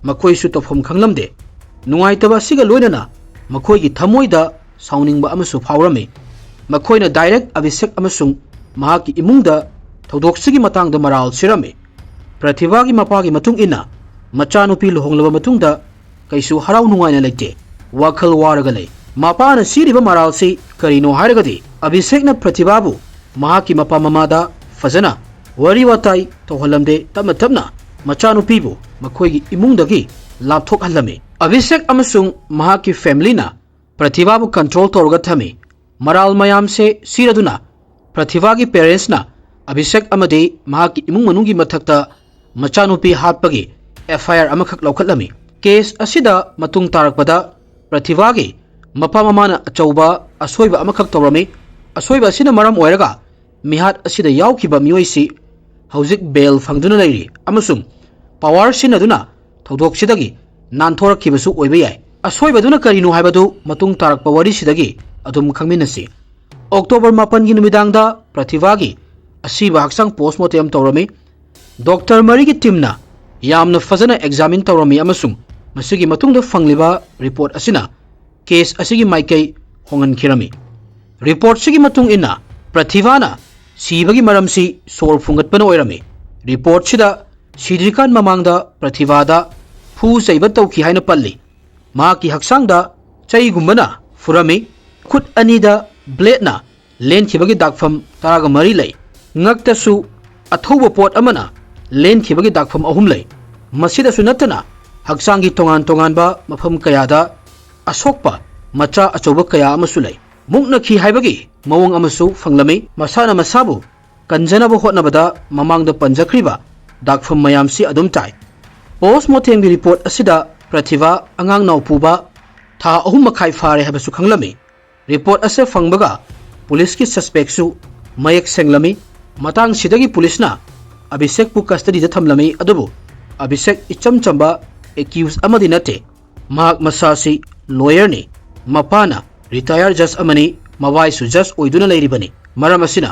ꯃꯈꯣꯏꯁꯨ ꯇꯧꯐꯝ ꯈꯪꯂꯝꯗꯦ꯫ ꯅꯨꯡꯉꯥꯏꯇꯕ ꯑꯁꯤꯒ ꯂꯣꯏꯅꯅ ꯃꯈꯣꯏꯒꯤ ꯊꯃꯣꯏꯗ ꯁꯥꯎꯅꯤꯡꯕ ꯑꯃꯁꯨ ꯐꯥꯎꯔꯝꯃꯤ꯫ ꯃꯈꯣꯏꯅ ꯗꯥꯏꯔꯦꯛ ꯑꯚꯤꯁꯦꯛ ꯑꯃꯁꯨꯡ ꯃꯍꯥꯛꯀꯤ ꯏꯃꯨꯡꯗ ꯊꯧꯗꯣꯛꯁꯤꯒꯤ ꯃꯇꯥꯡꯗ ꯃꯔꯥꯜ ꯁꯤꯔꯝꯃꯤ꯫ ꯄ꯭ꯔꯇꯤꯚꯥꯒꯤ ꯃꯄꯥꯒꯤ ꯃꯇꯨꯡ ꯏꯟꯅ, ꯃꯆꯥꯅꯨꯄꯤ ꯂꯨꯍꯣꯡꯂꯕ ꯃꯇꯨꯡꯗ ꯀꯩꯁꯨ ꯍꯔꯥꯎ ꯅꯨꯡꯉꯥꯏꯅ ꯂꯩꯇꯦ, ꯋꯥꯈꯜ ꯋꯥꯔꯒ ꯂꯩ꯫ ꯃꯄꯥꯅ ꯁꯤꯔꯤꯕ ꯃꯔꯥꯜꯁꯤ ꯀꯔꯤꯅꯣ ꯍꯥꯏꯔꯒꯗꯤ, ꯑꯚꯤꯁꯦꯛꯅ ꯄ꯭ꯔꯇꯤꯚꯥꯕꯨ ꯃꯍꯥꯛꯀꯤ ꯃꯄꯥ ꯃꯃꯥꯗ ꯐꯖꯅ ꯋꯥꯔꯤ ꯋꯥꯇꯥꯏ ꯇꯧꯍꯜꯂꯝꯗꯦ꯫ ꯇꯞꯅ ꯇꯞꯅ ꯃꯆꯥꯅꯨꯄꯤꯕꯨ ꯃꯈꯣꯏꯒꯤ ꯏꯃꯨꯡꯗꯒꯤ ꯂꯥꯞꯊꯣꯛꯍꯜꯂꯝꯃꯤ꯫ ꯑꯚꯤꯁꯦꯛ ꯑꯃꯁꯨꯡ ꯃꯍꯥꯛꯀꯤ ꯐꯦꯃꯤꯂꯤꯅ ꯄ꯭ꯔꯇꯤꯚꯥꯕꯨ ꯀꯟꯇ꯭ꯔꯣꯜ ꯇꯧꯔꯒ ꯊꯝꯃꯤ꯫ ꯃꯔꯥꯜ ꯃꯌꯥꯝꯁꯦ ꯁꯤꯔꯗꯨꯅ ꯄ꯭ꯔꯇꯤꯚꯥꯒꯤ ꯄꯦꯔꯦꯟꯁꯅ ꯑꯚꯤꯁꯦꯛ ꯑꯃꯗꯤ ꯃꯍꯥꯛꯀꯤ ꯏꯃꯨꯡ ꯃꯅꯨꯡꯒꯤ ꯃꯊꯛꯇ ꯃꯆꯥꯅꯨꯄꯤ ꯍꯥꯠꯄꯒꯤ ꯑꯦꯐ ꯑꯥꯏ ꯑꯥꯔ ꯑꯃꯈꯛ ꯂꯧꯈꯠꯂꯝꯃꯤ꯫ ꯀꯦꯁ ꯑꯁꯤꯗ ꯃꯇꯨꯡ ꯇꯥꯔꯛꯄꯗ ꯄ꯭ꯔꯊꯤꯚꯥꯒꯤ ꯃꯄꯥ ꯃꯃꯥꯅ ꯑꯆꯧꯕ ꯑꯁꯣꯏꯕ ꯑꯃꯈꯛ ꯇꯧꯔꯝꯃꯤ꯫ ꯑꯁꯣꯏꯕ ꯑꯁꯤꯅ ꯃꯔꯝ ꯑꯣꯏꯔꯒ ꯃꯤꯍꯥꯠ ꯑꯁꯤꯗ ꯌꯥꯎꯈꯤꯕ ꯃꯤꯑꯣꯏꯁꯤ ꯍꯧꯖꯤꯛ ꯕꯦꯜ ꯐꯪꯗꯨꯅ ꯂꯩꯔꯤ ꯑꯃꯁꯨꯡ ꯄꯋꯥꯔ ꯁꯤꯖꯤꯟꯅꯗꯨꯅ ꯊꯧꯗꯣꯛꯁꯤꯗꯒꯤ ꯅꯥꯟꯊꯣꯔꯛꯈꯤꯕꯁꯨ ꯑꯣꯏꯕ ꯌꯥꯏ꯫ ꯑꯁꯣꯏꯕꯗꯨꯅ ꯀꯔꯤꯅꯣ ꯍꯥꯏꯕꯗꯨ ꯃꯇꯨꯡ ꯇꯥꯔꯛꯄ ꯋꯥꯔꯤꯁꯤꯗꯒꯤ ꯑꯗꯨꯝ ꯈꯪꯃꯤꯟꯅꯁꯤ꯫ ꯑꯣꯛꯇꯣꯕꯔ ꯃꯥꯄꯟꯒꯤ ꯅꯨꯃꯤꯗꯥꯡꯗ ꯄ꯭ꯔꯊꯤꯚꯥꯒꯤ ꯑꯁꯤꯕ ꯍꯛꯆꯥꯡ ꯄꯣꯁꯃꯣꯔꯇꯦꯝ ꯇꯧꯔꯝꯃꯤ꯫ ꯗꯣꯛꯇꯔ ꯃꯔꯤꯒꯤ ꯇꯤꯝꯅ ꯌꯥꯝꯅ ꯐꯖꯅ ꯑꯦꯛꯖꯥꯃꯤꯟ ꯇꯧꯔꯝꯃꯤ ꯑꯃꯁꯨꯡ ꯃꯁꯤꯒꯤ ꯃꯇꯨꯡꯗ ꯐꯪꯂꯤꯕ ꯔꯤꯄꯣꯔꯠ ꯑꯁꯤꯅ ꯀꯦꯁ ꯑꯁꯤꯒꯤ ꯃꯥꯏꯀꯩ ꯍꯣꯡꯍꯟꯈꯤꯔꯝꯃꯤ꯫ ꯔꯤꯄꯣꯔꯠꯁꯤꯒꯤ ꯃꯇꯨꯡ ꯏꯟꯅ ꯄ꯭ꯔꯊꯤꯚꯥꯅ ꯁꯤꯕꯒꯤ ꯃꯔꯝꯁꯤ ꯁꯣꯔ ꯐꯨꯡꯒꯠꯄꯅ ꯑꯣꯏꯔꯝꯃꯤ꯫ ꯔꯤꯄꯣꯔꯠꯁꯤꯗ ꯁꯤꯗ꯭ꯔꯤꯀꯥꯟ ꯃꯃꯥꯡꯗ ꯄ꯭ꯔꯊꯤꯚꯥꯗ ꯐꯨ ꯆꯩꯕ ꯇꯧꯈꯤ ꯍꯥꯏꯅ ꯄꯜꯂꯤ꯫ ꯃꯍꯥꯛꯀꯤ ꯍꯛꯆꯥꯡꯗ ꯆꯩꯒꯨꯝꯕꯅ ꯐꯨꯔꯝꯃꯤ꯫ ꯈꯨꯠ ꯑꯅꯤꯗ ꯕ꯭ꯂꯦꯗꯅ ꯂꯦꯟꯈꯤꯕꯒꯤ ꯗꯥꯛꯐꯝ ꯇꯔꯥꯒ ꯃꯔꯤ ꯂꯩ꯫ ꯉꯛꯇꯁꯨ ꯑꯊꯧꯕ ꯄꯣꯠ ꯑꯃꯅ ꯂꯦꯟꯈꯤꯕꯒꯤ ꯗꯥꯛꯐꯝ ꯑꯍꯨꯝ ꯂꯩ꯫ ꯃꯁꯤꯗꯁꯨ ꯅꯠꯇꯅ ꯍꯛꯆꯥꯡꯒꯤ ꯇꯣꯉꯥꯟ ꯇꯣꯉꯥꯟꯕ ꯃꯐꯝ ꯀꯌꯥꯗ ꯑꯁꯣꯛꯄ ꯃꯆꯥ ꯑꯆꯧꯕ ꯀꯌꯥ ꯑꯃꯁꯨ ꯂꯩ꯫ ꯃꯨꯛꯅꯈꯤ ꯍꯥꯏꯕꯒꯤ ꯃꯑꯣꯡ ꯑꯃꯁꯨ ꯐꯪꯂꯝꯃꯤ꯫ ꯃꯁꯥꯅ ꯃꯁꯥꯕꯨ ꯀꯟꯖꯅꯕ ꯍꯣꯠꯅꯕꯗ ꯃꯃꯥꯡꯗ ꯄꯟꯖꯈ꯭ꯔꯤꯕ ꯗꯥꯛꯐꯝ ꯃꯌꯥꯝꯁꯤ ꯑꯗꯨꯝ ꯇꯥꯏ꯫ ꯄꯣꯁꯃꯣꯔꯇꯦꯝꯒꯤ ꯔꯤꯄꯣꯔꯠ ꯑꯁꯤꯗ ꯄ꯭ꯔꯊꯤꯚꯥ ꯑꯉꯥꯡ ꯅꯥꯎꯄꯨꯕ ꯊꯥ ꯑꯍꯨꯝ ꯃꯈꯥꯏ ꯐꯥꯔꯦ ꯍꯥꯏꯕꯁꯨ ꯈꯪꯂꯝꯃꯤ꯫ ꯔꯤꯄꯣꯔꯠ ꯑꯁꯤ ꯐꯪꯕꯒ ꯄꯨꯂꯤꯁꯀꯤ ꯁꯁꯄꯦꯛꯁꯨ ꯃꯌꯦꯛ ꯁꯦꯡꯂꯝꯃꯤ꯫ ꯃꯇꯥꯡꯁꯤꯗꯒꯤ ꯄꯨꯂꯤꯁꯅ ꯑꯚꯤꯁꯦꯛꯄꯨ ꯀꯁꯇꯗꯤꯗ ꯊꯝꯂꯝꯃꯤ, ꯑꯗꯨꯕꯨ ꯑꯚꯤꯁꯦꯛ ꯏꯆꯝ ꯆꯝꯕ ꯑꯦꯀ꯭ꯌꯨꯁ ꯑꯃꯗꯤ ꯅꯠꯇꯦ꯫ ꯃꯍꯥꯛ ꯃꯁꯥꯁꯤ ꯂꯣꯌꯔꯅꯤ꯫ ꯃꯄꯥꯅ ꯔꯤꯇꯥꯌꯔ ꯖꯖ ꯑꯃꯅꯤ, ꯃꯕꯥꯏꯁꯨ ꯖꯖ ꯑꯣꯏꯗꯨꯅ ꯂꯩꯔꯤꯕꯅꯤ꯫ ꯃꯔꯝ ꯑꯁꯤꯅ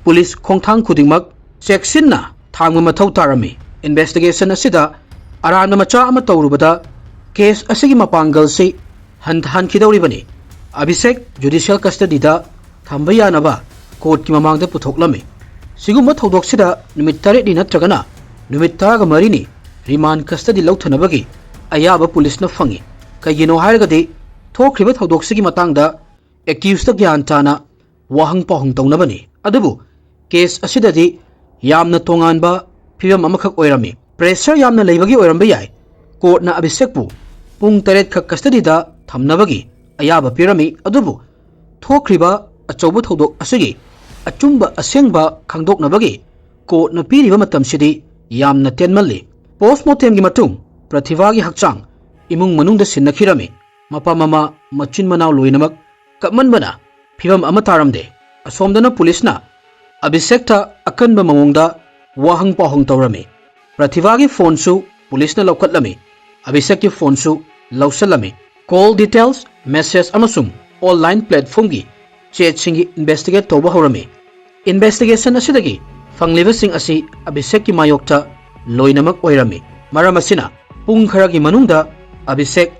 ꯄꯨꯂꯤꯁ ꯈꯣꯡꯊꯥꯡ ꯈꯨꯗꯤꯡꯃꯛ ꯆꯦꯛꯁꯤꯟꯅ ꯊꯥꯡꯕ ꯃꯊꯧ ꯇꯥꯔꯝꯃꯤ꯫ ꯏꯟꯚꯦꯁꯇꯤꯒꯦꯁꯟ ꯑꯁꯤꯗ ꯑꯔꯥꯟꯕ ꯃꯆꯥ ꯑꯃ ꯇꯧꯔꯨꯕꯗ ꯀꯦꯁ ꯑꯁꯤꯒꯤ ꯃꯄꯥꯡꯒꯜꯁꯤ ꯍꯟꯊꯍꯟꯈꯤꯗꯧꯔꯤꯕꯅꯤ꯫ ꯑꯚꯤꯁꯦꯛ ꯖꯨꯗꯤꯁꯤꯌꯦꯜ ꯀꯁꯇꯗꯤꯗ ꯊꯝꯕ ꯌꯥꯅꯕ ꯀꯣꯔꯠꯀꯤ ꯃꯃꯥꯡꯗ ꯄꯨꯊꯣꯛꯂꯝꯃꯤ꯫ ꯁꯤꯒꯨꯝꯕ ꯊꯧꯗꯣꯛꯁꯤꯗ ꯅꯨꯃꯤꯠ ꯇꯔꯦꯠꯅꯤ ꯅꯠꯇ꯭ꯔꯒꯅ ꯅꯨꯃꯤꯠ ꯇꯔꯥꯒ ꯃꯔꯤꯅꯤ ꯔꯤꯃꯥꯟ ꯀꯁꯇꯗꯤ ꯂꯧꯊꯅꯕꯒꯤ ꯑꯌꯥꯕ ꯄꯨꯂꯤꯁꯅ ꯐꯪꯏ꯫ ꯀꯩꯒꯤꯅꯣ ꯍꯥꯏꯔꯒꯗꯤ ꯊꯣꯛꯈ꯭ꯔꯤꯕ ꯊꯧꯗꯣꯛꯁꯤꯒꯤ ꯃꯇꯥꯡꯗ ꯑꯦꯀ꯭ꯌꯨꯁꯇ ꯒ꯭ꯌꯥꯟ ꯇꯥꯅ ꯋꯥꯍꯪ ꯄꯥꯎꯍꯪ ꯇꯧꯅꯕꯅꯤ꯫ ꯑꯗꯨꯕꯨ ꯀꯦꯁ ꯑꯁꯤꯗꯗꯤ ꯌꯥꯝꯅ ꯇꯣꯉꯥꯟꯕ ꯐꯤꯕꯝ ꯑꯃꯈꯛ ꯑꯣꯏꯔꯝꯃꯤ꯫ ꯄ꯭ꯔꯦꯁꯔ ꯌꯥꯝꯅ ꯂꯩꯕꯒꯤ ꯑꯣꯏꯔꯝꯕ ꯌꯥꯏ꯫ ꯀꯣꯔꯠꯅ ꯑꯚꯤꯁꯦꯛꯄꯨ ꯄꯨꯡ ꯇꯔꯦꯠ ꯈꯛ ꯀꯁꯇꯗꯤꯗ ꯊꯝꯅꯕꯒꯤ ꯑꯌꯥꯕ ꯄꯤꯔꯝꯃꯤ, ꯑꯗꯨꯕꯨ ꯊꯣꯛꯈ꯭ꯔꯤꯕ ꯑꯆꯧꯕ ꯊꯧꯗꯣꯛ ꯑꯁꯤꯒꯤ ꯑꯆꯨꯝꯕ ꯑꯁꯦꯡꯕ ꯈꯪꯗꯣꯛꯅꯕꯒꯤ ꯀꯣꯔꯠꯅ ꯄꯤꯔꯤꯕ ꯃꯇꯝꯁꯤꯗꯤ ꯌꯥꯝꯅ ꯇꯦꯟꯃꯜꯂꯤ꯫ ꯄꯣꯁꯃꯣꯔꯇꯦꯝꯒꯤ ꯃꯇꯨꯡ ꯄ꯭ꯔꯊꯤꯚꯥꯒꯤ ꯍꯛꯆꯥꯡ ꯏꯃꯨꯡ ꯃꯅꯨꯡꯗ ꯁꯤꯟꯅꯈꯤꯔꯝꯃꯤ꯫ ꯃꯄꯥ ꯃꯃꯥ, ꯃꯆꯤꯟ ꯃꯅꯥꯎ ꯂꯣꯏꯅꯃꯛ ꯀꯞꯃꯟꯕꯅ ꯐꯤꯕꯝ ꯑꯃ ꯇꯥꯔꯝꯗꯦ꯫ ꯑꯁꯣꯝꯗꯅ ꯄꯨꯂꯤꯁꯅ ꯑꯚꯤꯁꯦꯛꯇ ꯑꯀꯟꯕ ꯃꯑꯣꯡꯗ ꯋꯥꯍꯪ ꯄꯥꯎꯍꯪ ꯇꯧꯔꯝꯃꯤ꯫ ꯄ꯭ꯔꯊꯤꯚꯥꯒꯤ ꯐꯣꯟꯁꯨ ꯄꯨꯂꯤꯁꯅ ꯂꯧꯈꯠꯂꯝꯃꯤ꯫ ꯑꯚꯤꯁꯦꯛꯀꯤ ꯐꯣꯟꯁꯨ ꯂꯧꯁꯤꯜꯂꯝꯃꯤ꯫ ꯀꯣꯜ ꯗꯤꯇꯦꯜꯁ, ꯃꯦꯁꯦꯖ ꯑꯃꯁꯨꯡ ꯑꯣꯟꯂꯥꯏꯟ ꯄ꯭ꯂꯦꯠꯐꯣꯝꯒꯤ ꯆꯦꯠꯁꯤꯡꯒꯤ ꯏꯟꯚꯦꯁꯇꯤꯒꯦꯠ ꯇꯧꯕ ꯍꯧꯔꯝꯃꯤ꯫ ꯏꯟꯚꯦꯁꯇꯤꯒꯦꯁꯟ ꯑꯁꯤꯗꯒꯤ ꯐꯪꯂꯤꯕꯁꯤꯡ ꯑꯁꯤ ꯑꯚꯤꯁꯦꯛꯀꯤ ꯃꯥꯌꯣꯛꯇ ꯂꯣꯏꯅꯃꯛ ꯑꯣꯏꯔꯝꯃꯤ꯫ ꯃꯔꯝ ꯑꯁꯤꯅ ꯄꯨꯡ ꯈꯔꯒꯤ ꯃꯅꯨꯡꯗ ꯑꯚꯤꯁꯦꯛ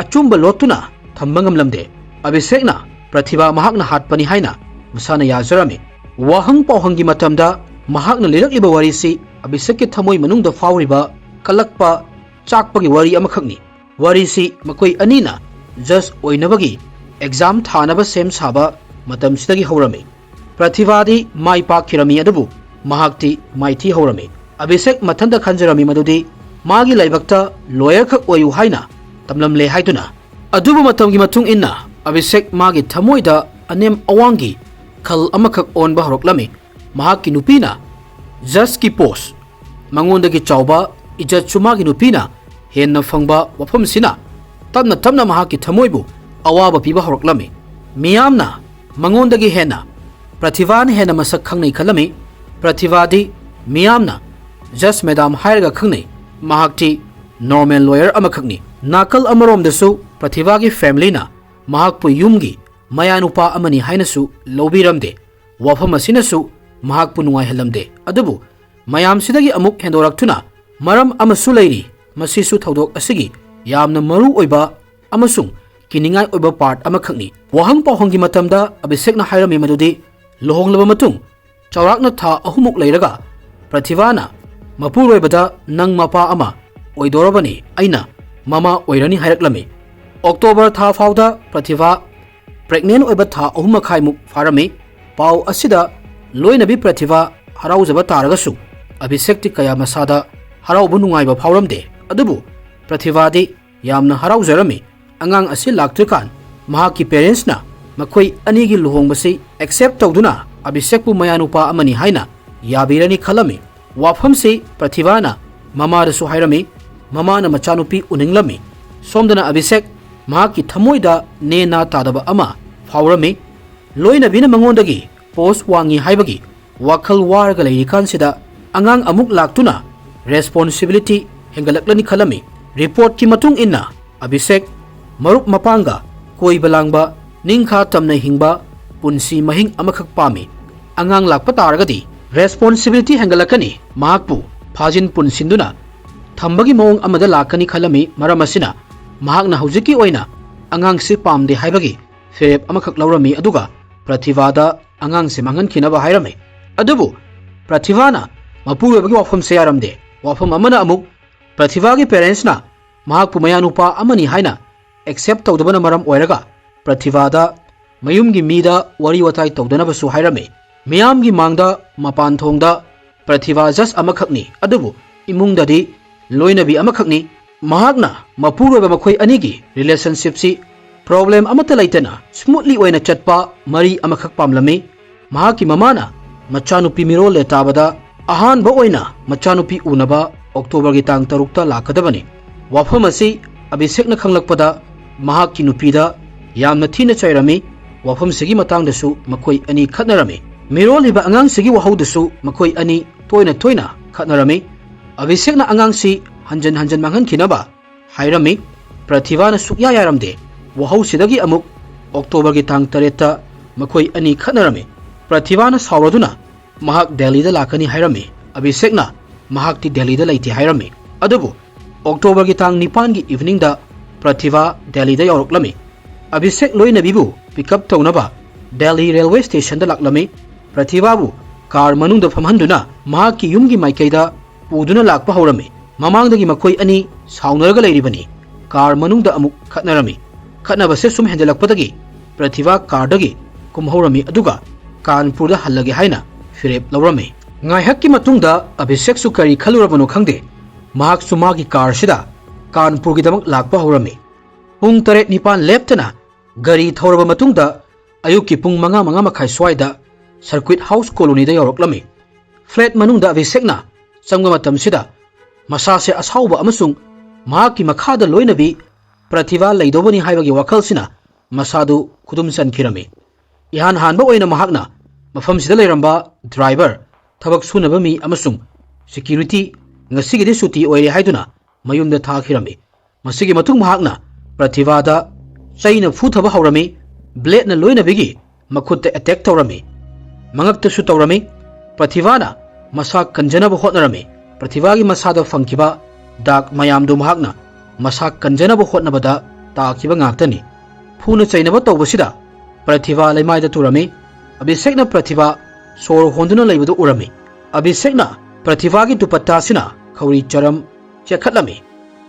ꯑꯆꯨꯝꯕ ꯂꯣꯠꯇꯨꯅ ꯊꯝꯕ ꯉꯝꯂꯝꯗꯦ꯫ ꯑꯚꯤꯁꯦꯛꯅ ꯄ꯭ꯔꯊꯤꯚꯥ ꯃꯍꯥꯛꯅ ꯍꯥꯠꯄꯅꯤ ꯍꯥꯏꯅ ꯃꯁꯥꯅ ꯌꯥꯖꯔꯝꯃꯤ꯫ ꯋꯥꯍꯪ ꯄꯥꯎꯍꯪꯒꯤ ꯃꯇꯝꯗ ꯃꯍꯥꯛꯅ ꯂꯤꯔꯛꯂꯤꯕ ꯋꯥꯔꯤꯁꯤ ꯑꯚꯤꯁꯦꯛꯀꯤ ꯊꯃꯣꯏ ꯃꯅꯨꯡꯗ ꯐꯥꯎꯔꯤꯕ ꯀꯜꯂꯛꯄ, ꯆꯥꯛꯄꯒꯤ ꯋꯥꯔꯤ ꯑꯃꯈꯛꯅꯤ꯫ ꯋꯥꯔꯤꯁꯤ ꯃꯈꯣꯏ ꯑꯅꯤꯅ ꯖꯖ ꯑꯣꯏꯅꯕꯒꯤ ꯑꯦꯛꯖꯥꯝ ꯊꯥꯅꯕ ꯁꯦꯝ ꯁꯥꯕ ꯃꯇꯝꯁꯤꯗꯒꯤ ꯍꯧꯔꯝꯃꯤ꯫ ꯄ꯭ꯔꯊꯤꯚꯥꯗꯤ ꯃꯥꯏ ꯄꯥꯛꯈꯤꯔꯝꯃꯤ, ꯑꯗꯨꯕꯨ ꯃꯍꯥꯛꯇꯤ ꯃꯥꯏꯊꯤ ꯍꯧꯔꯝꯃꯤ꯫ ꯑꯚꯤꯁꯦꯛ ꯃꯊꯟꯇ ꯈꯟꯖꯔꯝꯃꯤ ꯃꯗꯨꯗꯤ ꯃꯥꯒꯤ ꯂꯥꯏꯕꯛꯇ ꯂꯣꯌꯔ ꯈꯛ ꯑꯣꯏꯌꯨ ꯍꯥꯏꯅ ꯇꯝꯂꯝꯂꯦ ꯍꯥꯏꯗꯨꯅ꯫ ꯑꯗꯨꯕꯨ ꯃꯇꯝꯒꯤ ꯃꯇꯨꯡ ꯏꯟꯅ ꯑꯚꯤꯁꯦꯛ ꯃꯥꯒꯤ ꯊꯃꯣꯏꯗ ꯑꯅꯦꯝ ꯑꯋꯥꯡꯒꯤ ꯈꯜ ꯑꯃꯈꯛ ꯑꯣꯟꯕ ꯍꯧꯔꯛꯂꯝꯃꯤ꯫ ꯃꯍꯥꯛꯀꯤ ꯅꯨꯄꯤꯅ ꯖꯖꯀꯤ ꯄꯣꯁ, ꯃꯉꯣꯟꯗꯒꯤ ꯆꯥꯎꯕ ꯏꯖꯠꯁꯨ ꯃꯥꯒꯤ ꯅꯨꯄꯤꯅ ꯍꯦꯟꯅ ꯐꯪꯕ ꯋꯥꯐꯝꯁꯤꯅ ꯇꯞꯅ ꯇꯞꯅ ꯃꯍꯥꯛꯀꯤ ꯊꯃꯣꯏꯕꯨ ꯑꯋꯥꯕ ꯄꯤꯕ ꯍꯧꯔꯛꯂꯝꯃꯤ꯫ ꯃꯤꯌꯥꯝꯅ ꯃꯉꯣꯟꯗꯒꯤ ꯍꯦꯟꯅ ꯄ꯭ꯔꯊꯤꯚꯥꯅ ꯍꯦꯟꯅ ꯃꯁꯛ ꯈꯪꯅꯩ ꯈꯜꯂꯝꯃꯤ꯫ ꯄ꯭ꯔꯊꯤꯚꯥꯗꯤ ꯃꯤꯌꯥꯝꯅ ꯖꯖ ꯃꯦꯗꯥꯝ ꯍꯥꯏꯔꯒ ꯈꯪꯅꯩ꯫ ꯃꯍꯥꯛꯇꯤ ꯅꯣꯔꯃꯦꯜ ꯂꯣꯌꯔ ꯑꯃꯈꯛꯅꯤ꯫ ꯅꯥꯀꯜ ꯑꯃꯔꯣꯝꯗꯁꯨ ꯄ꯭ꯔꯊꯤꯚꯥꯒꯤ ꯐꯦꯃꯤꯂꯤꯅ ꯃꯍꯥꯛꯄꯨ ꯌꯨꯝꯒꯤ ꯃꯌꯥꯅꯨꯄꯥ ꯑꯃꯅꯤ ꯍꯥꯏꯅꯁꯨ ꯂꯧꯕꯤꯔꯝꯗꯦ꯫ ꯋꯥꯐꯝ ꯑꯁꯤꯅꯁꯨ ꯃꯍꯥꯛꯄꯨ ꯅꯨꯡꯉꯥꯏꯍꯜꯂꯝꯗꯦ꯫ ꯑꯗꯨꯕꯨ ꯃꯌꯥꯝꯁꯤꯗꯒꯤ ꯑꯃꯨꯛ ꯍꯦꯟꯗꯣꯔꯛꯇꯨꯅ ꯃꯔꯝ ꯑꯃꯁꯨ ꯂꯩꯔꯤ꯫ ꯃꯁꯤꯁꯨ ꯊꯧꯗꯣꯛ ꯑꯁꯤꯒꯤ ꯌꯥꯝꯅ ꯃꯔꯨ ꯑꯣꯏꯕ ꯑꯃꯁꯨꯡ ꯀꯤꯅꯤꯡꯉꯥꯏ ꯑꯣꯏꯕ ꯄꯥꯔꯠ ꯑꯃꯈꯛꯅꯤ꯫ ꯋꯥꯍꯪ ꯄꯥꯎꯍꯪꯒꯤ ꯃꯇꯝꯗ ꯑꯚꯤꯁꯦꯛꯅ ꯍꯥꯏꯔꯝꯃꯤ ꯃꯗꯨꯗꯤ ꯂꯨꯍꯣꯡꯂꯕ ꯃꯇꯨꯡ ꯆꯥꯎꯔꯥꯛꯅ ꯊꯥ ꯑꯍꯨꯝꯃꯨꯛ ꯂꯩꯔꯒ ꯄ꯭ꯔꯊꯤꯚꯥꯅ ꯃꯄꯨꯔꯣꯏꯕꯗ "ꯅꯪ ꯃꯄꯥ ꯑꯃ ꯑꯣꯏꯗꯣꯔꯕꯅꯤ, ꯑꯩꯅ ꯃꯃꯥ ꯑꯣꯏꯔꯅꯤ" ꯍꯥꯏꯔꯛꯂꯝꯃꯤ꯫ ꯑꯣꯛꯇꯣꯕꯔ ꯊꯥ ꯐꯥꯎꯗ ꯄ꯭ꯔꯊꯤꯚꯥ ꯄ꯭ꯔꯦꯒꯅꯦꯟ ꯑꯣꯏꯕ ꯊꯥ ꯑꯍꯨꯝ ꯃꯈꯥꯏꯃꯨꯛ ꯐꯥꯔꯝꯃꯤ꯫ ꯄꯥꯎ ꯑꯁꯤꯗ ꯂꯣꯏꯅꯕꯤ ꯄ꯭ꯔꯊꯤꯚꯥ ꯍꯔꯥꯎꯖꯕ ꯇꯥꯔꯒꯁꯨ ꯑꯚꯤꯁꯦꯛꯇꯤ ꯀꯌꯥ ꯃꯁꯥꯗ ꯍꯔꯥꯎꯕ ꯅꯨꯡꯉꯥꯏꯕ ꯐꯥꯎꯔꯝꯗꯦ꯫ ꯑꯗꯨꯕꯨ ꯄ꯭ꯔꯊꯤꯚꯥꯗꯤ ꯌꯥꯝꯅ ꯍꯔꯥꯎꯖꯔꯝꯃꯤ꯫ ꯑꯉꯥꯡ ꯑꯁꯤ ꯂꯥꯛꯇ꯭ꯔꯤꯀꯥꯟ ꯃꯍꯥꯛꯀꯤ ꯄꯦꯔꯦꯟꯁꯅ ꯃꯈꯣꯏ ꯑꯅꯤꯒꯤ ꯂꯨꯍꯣꯡꯕꯁꯤ ꯑꯦꯛꯁꯦꯞ ꯇꯧꯗꯨꯅ ꯑꯚꯤꯁꯦꯛꯄꯨ ꯃꯌꯥꯅꯨꯄꯥ ꯑꯃꯅꯤ ꯍꯥꯏꯅ ꯌꯥꯕꯤꯔꯅꯤ ꯈꯜꯂꯝꯃꯤ꯫ ꯋꯥꯐꯝꯁꯤ ꯄ꯭ꯔꯊꯤꯚꯥꯅ ꯃꯃꯥꯗꯁꯨ ꯍꯥꯏꯔꯝꯃꯤ꯫ ꯃꯃꯥꯅ ꯃꯆꯥꯅꯨꯄꯤ ꯎꯅꯤꯡꯂꯝꯃꯤ꯫ ꯁꯣꯝꯗꯅ ꯑꯚꯤꯁꯦꯛ ꯃꯍꯥꯛꯀꯤ ꯊꯃꯣꯏꯗ ꯅꯦ ꯅꯥ ꯇꯥꯗꯕ ꯑꯃ ꯐꯥꯎꯔꯝꯃꯤ꯫ ꯂꯣꯏꯅꯕꯤꯅ ꯃꯉꯣꯟꯗꯒꯤ ꯄꯣꯁ ꯋꯥꯡꯉꯤ ꯍꯥꯏꯕꯒꯤ ꯋꯥꯈꯜ ꯋꯥꯔꯒ ꯂꯩꯔꯤꯀꯥꯟꯁꯤꯗ ꯑꯉꯥꯡ ꯑꯃꯨꯛ ꯂꯥꯛꯇꯨꯅ ꯔꯦꯁꯄꯣꯟꯁꯤꯕꯤꯂꯤꯇꯤ ꯍꯦꯟꯒꯠꯂꯛꯂꯅꯤ ꯈꯜꯂꯝꯃꯤ꯫ ꯔꯤꯄꯣꯔꯠꯀꯤ ꯃꯇꯨꯡ ꯏꯟꯅ ꯑꯚꯤꯁꯦꯛ ꯃꯔꯨꯞ ꯃꯄꯥꯡꯒ ꯀꯣꯏꯕ ꯂꯥꯡꯕ, ꯅꯤꯡꯈꯥ ꯇꯝꯅ ꯍꯤꯡꯕ ꯄꯨꯟꯁꯤ ꯃꯍꯤꯡ ꯑꯃꯈꯛ ꯄꯥꯝꯃꯤ꯫ ꯑꯉꯥꯡ ꯂꯥꯛꯄ ꯇꯥꯔꯒꯗꯤ ꯔꯦꯁꯄꯣꯟꯁꯤꯕꯤꯂꯤꯇꯤ ꯍꯦꯟꯒꯠꯂꯛꯀꯅꯤ, ꯃꯍꯥꯛꯄꯨ ꯐꯥꯖꯤꯟ ꯄꯨꯟꯁꯤꯟꯗꯨꯅ ꯊꯝꯕꯒꯤ ꯃꯑꯣꯡ ꯑꯃꯗ ꯂꯥꯛꯀꯅꯤ ꯈꯜꯂꯝꯃꯤ꯫ ꯃꯔꯝ ꯑꯁꯤꯅ ꯃꯍꯥꯛꯅ ꯍꯧꯖꯤꯛꯀꯤ ꯑꯣꯏꯅ ꯑꯉꯥꯡꯁꯤ ꯄꯥꯝꯗꯦ ꯍꯥꯏꯕꯒꯤ ꯐꯤꯔꯦꯞ ꯑꯃꯈꯛ ꯂꯧꯔꯝꯃꯤ, ꯑꯗꯨꯒ ꯄ꯭ꯔꯊꯤꯚꯥꯗ ꯑꯉꯥꯡꯁꯦ ꯃꯥꯡꯍꯟꯈꯤꯅꯕ ꯍꯥꯏꯔꯝꯃꯤ꯫ ꯑꯗꯨꯕꯨ ꯄ꯭ꯔꯊꯤꯚꯥꯅ ꯃꯄꯨꯔꯣꯏꯕꯒꯤ ꯋꯥꯐꯝꯁꯦ ꯌꯥꯔꯝꯗꯦ꯫ ꯋꯥꯐꯝ ꯑꯃꯅ ꯑꯃꯨꯛ ꯄ꯭ꯔꯊꯤꯚꯥꯒꯤ ꯄꯦꯔꯦꯟꯁꯅ ꯃꯍꯥꯛꯄꯨ ꯃꯌꯥꯅꯨꯄꯥ ꯑꯃꯅꯤ ꯍꯥꯏꯅ ꯑꯦꯛꯁꯦꯞ ꯇꯧꯗꯕꯅ ꯃꯔꯝ ꯑꯣꯏꯔꯒ ꯄ꯭ꯔꯊꯤꯚꯥꯗ ꯃꯌꯨꯝꯒꯤ ꯃꯤꯗ ꯋꯥꯔꯤ ꯋꯥꯇꯥꯏ ꯇꯧꯗꯅꯕꯁꯨ ꯍꯥꯏꯔꯝꯃꯤ꯫ ꯃꯤꯌꯥꯝꯒꯤ ꯃꯥꯡꯗ ꯃꯄꯥꯟ ꯊꯣꯡꯗ ꯄ꯭ꯔꯊꯤꯚꯥ ꯖꯁ ꯑꯃꯈꯛꯅꯤ, ꯑꯗꯨꯕꯨ ꯏꯃꯨꯡꯗꯗꯤ ꯂꯣꯏꯅꯕꯤ ꯑꯃꯈꯛꯅꯤ꯫ ꯃꯍꯥꯛꯅ ꯃꯄꯨꯔꯣꯏꯕ ꯃꯈꯣꯏ ꯑꯅꯤꯒꯤ ꯔꯤꯂꯦꯁꯟꯁꯤꯞꯁꯤ ꯄ꯭ꯔꯣꯕ꯭ꯂꯦꯝ ꯑꯃꯠꯇ ꯂꯩꯇꯅ ꯁ꯭ꯃꯨꯠꯂꯤ ꯑꯣꯏꯅ ꯆꯠꯄ ꯃꯔꯤ ꯑꯃꯈꯛ ꯄꯥꯝꯂꯝꯃꯤ꯫ ꯃꯍꯥꯛꯀꯤ ꯃꯃꯥꯅ ꯃꯆꯥꯅꯨꯄꯤ ꯃꯤꯔꯣꯜꯂꯦ ꯇꯥꯕꯗ ꯑꯍꯥꯟꯕ ꯑꯣꯏꯅ ꯃꯆꯥꯅꯨꯄꯤ ꯎꯅꯕ ꯑꯣꯛꯇꯣꯕꯔꯒꯤ ꯇꯥꯡ ꯇꯔꯨꯛꯇ ꯂꯥꯛꯀꯗꯕꯅꯤ꯫ ꯋꯥꯐꯝ ꯑꯁꯤ ꯑꯚꯤꯁꯦꯛꯅ ꯈꯪꯂꯛꯄꯗ ꯃꯍꯥꯛꯀꯤ ꯅꯨꯄꯤꯗ ꯌꯥꯝꯅ ꯊꯤꯅ ꯆꯩꯔꯝꯃꯤ꯫ ꯋꯥꯐꯝꯁꯤꯒꯤ ꯃꯇꯥꯡꯗꯁꯨ ꯃꯈꯣꯏ ꯑꯅꯤ ꯈꯠꯅꯔꯝꯃꯤ꯫ ꯃꯤꯔꯣꯜꯂꯤꯕ ꯑꯉꯥꯡꯁꯤꯒꯤ ꯋꯥꯍꯧꯗꯁꯨ ꯃꯈꯣꯏ ꯑꯅꯤ ꯇꯣꯏꯅ ꯇꯣꯏꯅ ꯈꯠꯅꯔꯝꯃꯤ꯫ ꯑꯚꯤꯁꯦꯛꯅ ꯑꯉꯥꯡꯁꯤ ꯍꯟꯖꯟ ꯍꯟꯖꯟ ꯃꯥꯡꯍꯟꯈꯤꯅꯕ ꯍꯥꯏꯔꯝꯃꯤ꯫ ꯄ꯭ꯔꯊꯤꯚꯥꯅ ꯁꯨꯛꯌꯥ ꯌꯥꯔꯝꯗꯦ꯫ ꯋꯥꯍꯧꯁꯤꯗꯒꯤ ꯑꯃꯨꯛ ꯑꯣꯛꯇꯣꯕꯔꯒꯤ ꯇꯥꯡ ꯇꯔꯦꯠꯇ ꯃꯈꯣꯏ ꯑꯅꯤ ꯈꯠꯅꯔꯝꯃꯤ꯫ ꯄ꯭ꯔꯊꯤꯚꯥꯅ ꯁꯥꯎꯔꯗꯨꯅ ꯃꯍꯥꯛ ꯗꯦꯜꯂꯤꯗ ꯂꯥꯛꯀꯅꯤ ꯍꯥꯏꯔꯝꯃꯤ꯫ ꯑꯚꯤꯁꯦꯛꯅ ꯃꯍꯥꯛꯇꯤ ꯗꯦꯜꯂꯤꯗ ꯂꯩꯇꯦ ꯍꯥꯏꯔꯝꯃꯤ꯫ ꯑꯗꯨꯕꯨ ꯑꯣꯛꯇꯣꯕꯔꯒꯤ ꯇꯥꯡ ꯅꯤꯄꯥꯟꯒꯤ ꯏꯚꯤꯅꯤꯡꯗ ꯄ꯭ꯔꯊꯤꯚꯥ ꯗꯦꯜꯂꯤꯗ ꯌꯧꯔꯛꯂꯝꯃꯤ꯫ ꯑꯚꯤꯁꯦꯛ ꯂꯣꯏꯅꯕꯤꯕꯨ ꯄꯤꯛ ꯑꯞ ꯇꯧꯅꯕ ꯗꯦꯜꯂꯤ ꯔꯦꯜꯋꯦ ꯁ꯭ꯇꯦꯁꯟꯗ ꯂꯥꯛꯂꯝꯃꯤ꯫ ꯄ꯭ꯔꯊꯤꯚꯥꯕꯨ ꯀꯥꯔ ꯃꯅꯨꯡꯗ ꯐꯝꯍꯟꯗꯨꯅ ꯃꯍꯥꯛꯀꯤ ꯌꯨꯝꯒꯤ ꯃꯥꯏꯀꯩꯗ ꯄꯨꯗꯨꯅ ꯂꯥꯛꯄ ꯍꯧꯔꯝꯃꯤ꯫ ꯃꯃꯥꯡꯗꯒꯤ ꯃꯈꯣꯏ ꯑꯅꯤ ꯁꯥꯎꯅꯔꯒ ꯂꯩꯔꯤꯕꯅꯤ꯫ ꯀꯥꯔ ꯃꯅꯨꯡꯗ ꯑꯃꯨꯛ ꯈꯠꯅꯔꯝꯃꯤ꯫ ꯈꯠꯅꯕꯁꯦ ꯁꯨꯝ ꯍꯦꯟꯖꯜꯂꯛꯄꯗꯒꯤ ꯄ꯭ꯔꯊꯤꯚꯥ ꯀꯥꯔꯗꯒꯤ ꯀꯨꯝꯍꯧꯔꯝꯃꯤ, ꯑꯗꯨꯒ ꯀꯥꯟꯄꯨꯔꯗ ꯍꯜꯂꯒꯦ ꯍꯥꯏꯅ ꯐꯤꯔꯦꯞ ꯂꯧꯔꯝꯃꯤ꯫ ꯉꯥꯏꯍꯥꯛꯀꯤ ꯃꯇꯨꯡꯗ ꯑꯚꯤꯁꯦꯛꯁꯨ ꯀꯔꯤ ꯈꯜꯂꯨꯔꯕꯅꯣ ꯈꯪꯗꯦ, ꯃꯍꯥꯛꯁꯨ ꯃꯥꯒꯤ ꯀꯥꯔꯁꯤꯗ ꯀꯥꯟꯄꯨꯔꯒꯤꯗꯃꯛ ꯂꯥꯛꯄ ꯍꯧꯔꯝꯃꯤ꯫ ꯄꯨꯡ ꯇꯔꯦꯠ ꯅꯤꯄꯥꯟ ꯂꯦꯞꯇꯅ ꯒꯥꯔꯤ ꯊꯧꯔꯕ ꯃꯇꯨꯡꯗ ꯑꯌꯨꯛꯀꯤ ꯄꯨꯡ ꯃꯉꯥ, ꯃꯉꯥ ꯃꯈꯥꯏ ꯁ꯭ꯋꯥꯏꯗ Circuit House Colonyꯗ ꯌꯧꯔꯛꯂꯝꯃꯤ꯫ Flat ꯃꯅꯨꯡꯗ ꯑꯚꯤꯁꯦꯛꯅ ꯆꯪꯕ ꯃꯇꯝꯁꯤꯗ ꯃꯁꯥꯁꯦ ꯑꯁꯥꯎꯕ ꯑꯃꯁꯨꯡ ꯃꯍꯥꯛꯀꯤ ꯃꯈꯥꯗ ꯂꯣꯏꯅꯕꯤ ꯄ꯭ꯔꯊꯤꯚꯥ ꯂꯩꯗꯧꯕꯅꯤ ꯍꯥꯏꯕꯒꯤ ꯋꯥꯈꯜꯁꯤꯅ ꯃꯁꯥꯗꯨ ꯈꯨꯗꯨꯝ ꯆꯟꯈꯤꯔꯝꯃꯤ꯫ ꯏꯍꯥꯟ ꯍꯥꯟꯕ ꯑꯣꯏꯅ ꯃꯍꯥꯛꯅ ꯃꯐꯝꯁꯤꯗ ꯂꯩꯔꯝꯕ driver, ꯊꯕꯛ ꯁꯨꯅꯕ ꯃꯤ ꯑꯃꯁꯨꯡ security ꯉꯁꯤꯒꯤꯗꯤ ꯁꯨꯇꯤ ꯑꯣꯏꯔꯦ ꯍꯥꯏꯗꯨꯅ ꯃꯌꯨꯝꯗ ꯊꯥꯈꯤꯔꯝꯃꯤ꯫ ꯃꯁꯤꯒꯤ ꯃꯇꯨꯡ ꯃꯍꯥꯛꯅ ꯄ꯭ꯔꯊꯤꯚꯥꯗ ꯆꯩꯅ ꯐꯨꯊꯕ ꯍꯧꯔꯝꯃꯤ, bladeꯅ ꯂꯣꯏꯅꯕꯤꯒꯤ ꯃꯈꯨꯠꯇ attack ꯇꯧꯔꯝꯃꯤ꯫ ꯃꯉꯛꯇꯁꯨ ꯇꯧꯔꯝꯃꯤ꯫ ꯄ꯭ꯔꯊꯤꯚꯥꯅ ꯃꯁꯥ ꯀꯟꯖꯅꯕ ꯍꯣꯠꯅꯔꯝꯃꯤ꯫ ꯄ꯭ꯔꯊꯤꯚꯥꯒꯤ ꯃꯁꯥꯗ ꯐꯪꯈꯤꯕ ꯗꯥꯛ ꯃꯌꯥꯝꯗꯨ ꯃꯍꯥꯛꯅ ꯃꯁꯥ ꯀꯟꯖꯅꯕ ꯍꯣꯠꯅꯕꯗ ꯇꯥꯈꯤꯕ ꯉꯥꯛꯇꯅꯤ꯫ ꯐꯨꯅ ꯆꯩꯅꯕ ꯇꯧꯕꯁꯤꯗ ꯄ꯭ꯔꯊꯤꯚꯥ ꯂꯩꯃꯥꯏꯗ ꯇꯨꯔꯝꯃꯤ꯫ ꯑꯚꯤꯁꯦꯛꯅ ꯄ꯭ꯔꯊꯤꯚꯥ ꯁꯣꯔ ꯍꯣꯟꯗꯨꯅ ꯂꯩꯕꯗꯨ ꯎꯔꯝꯃꯤ꯫ ꯑꯚꯤꯁꯦꯛꯅ ꯄ꯭ꯔꯊꯤꯚꯥꯒꯤ ꯗꯨꯄꯠꯇꯥꯁꯤꯅ ꯈꯧꯔꯤ ꯆꯔꯝ ꯆꯦꯛꯈꯠꯂꯝꯃꯤ꯫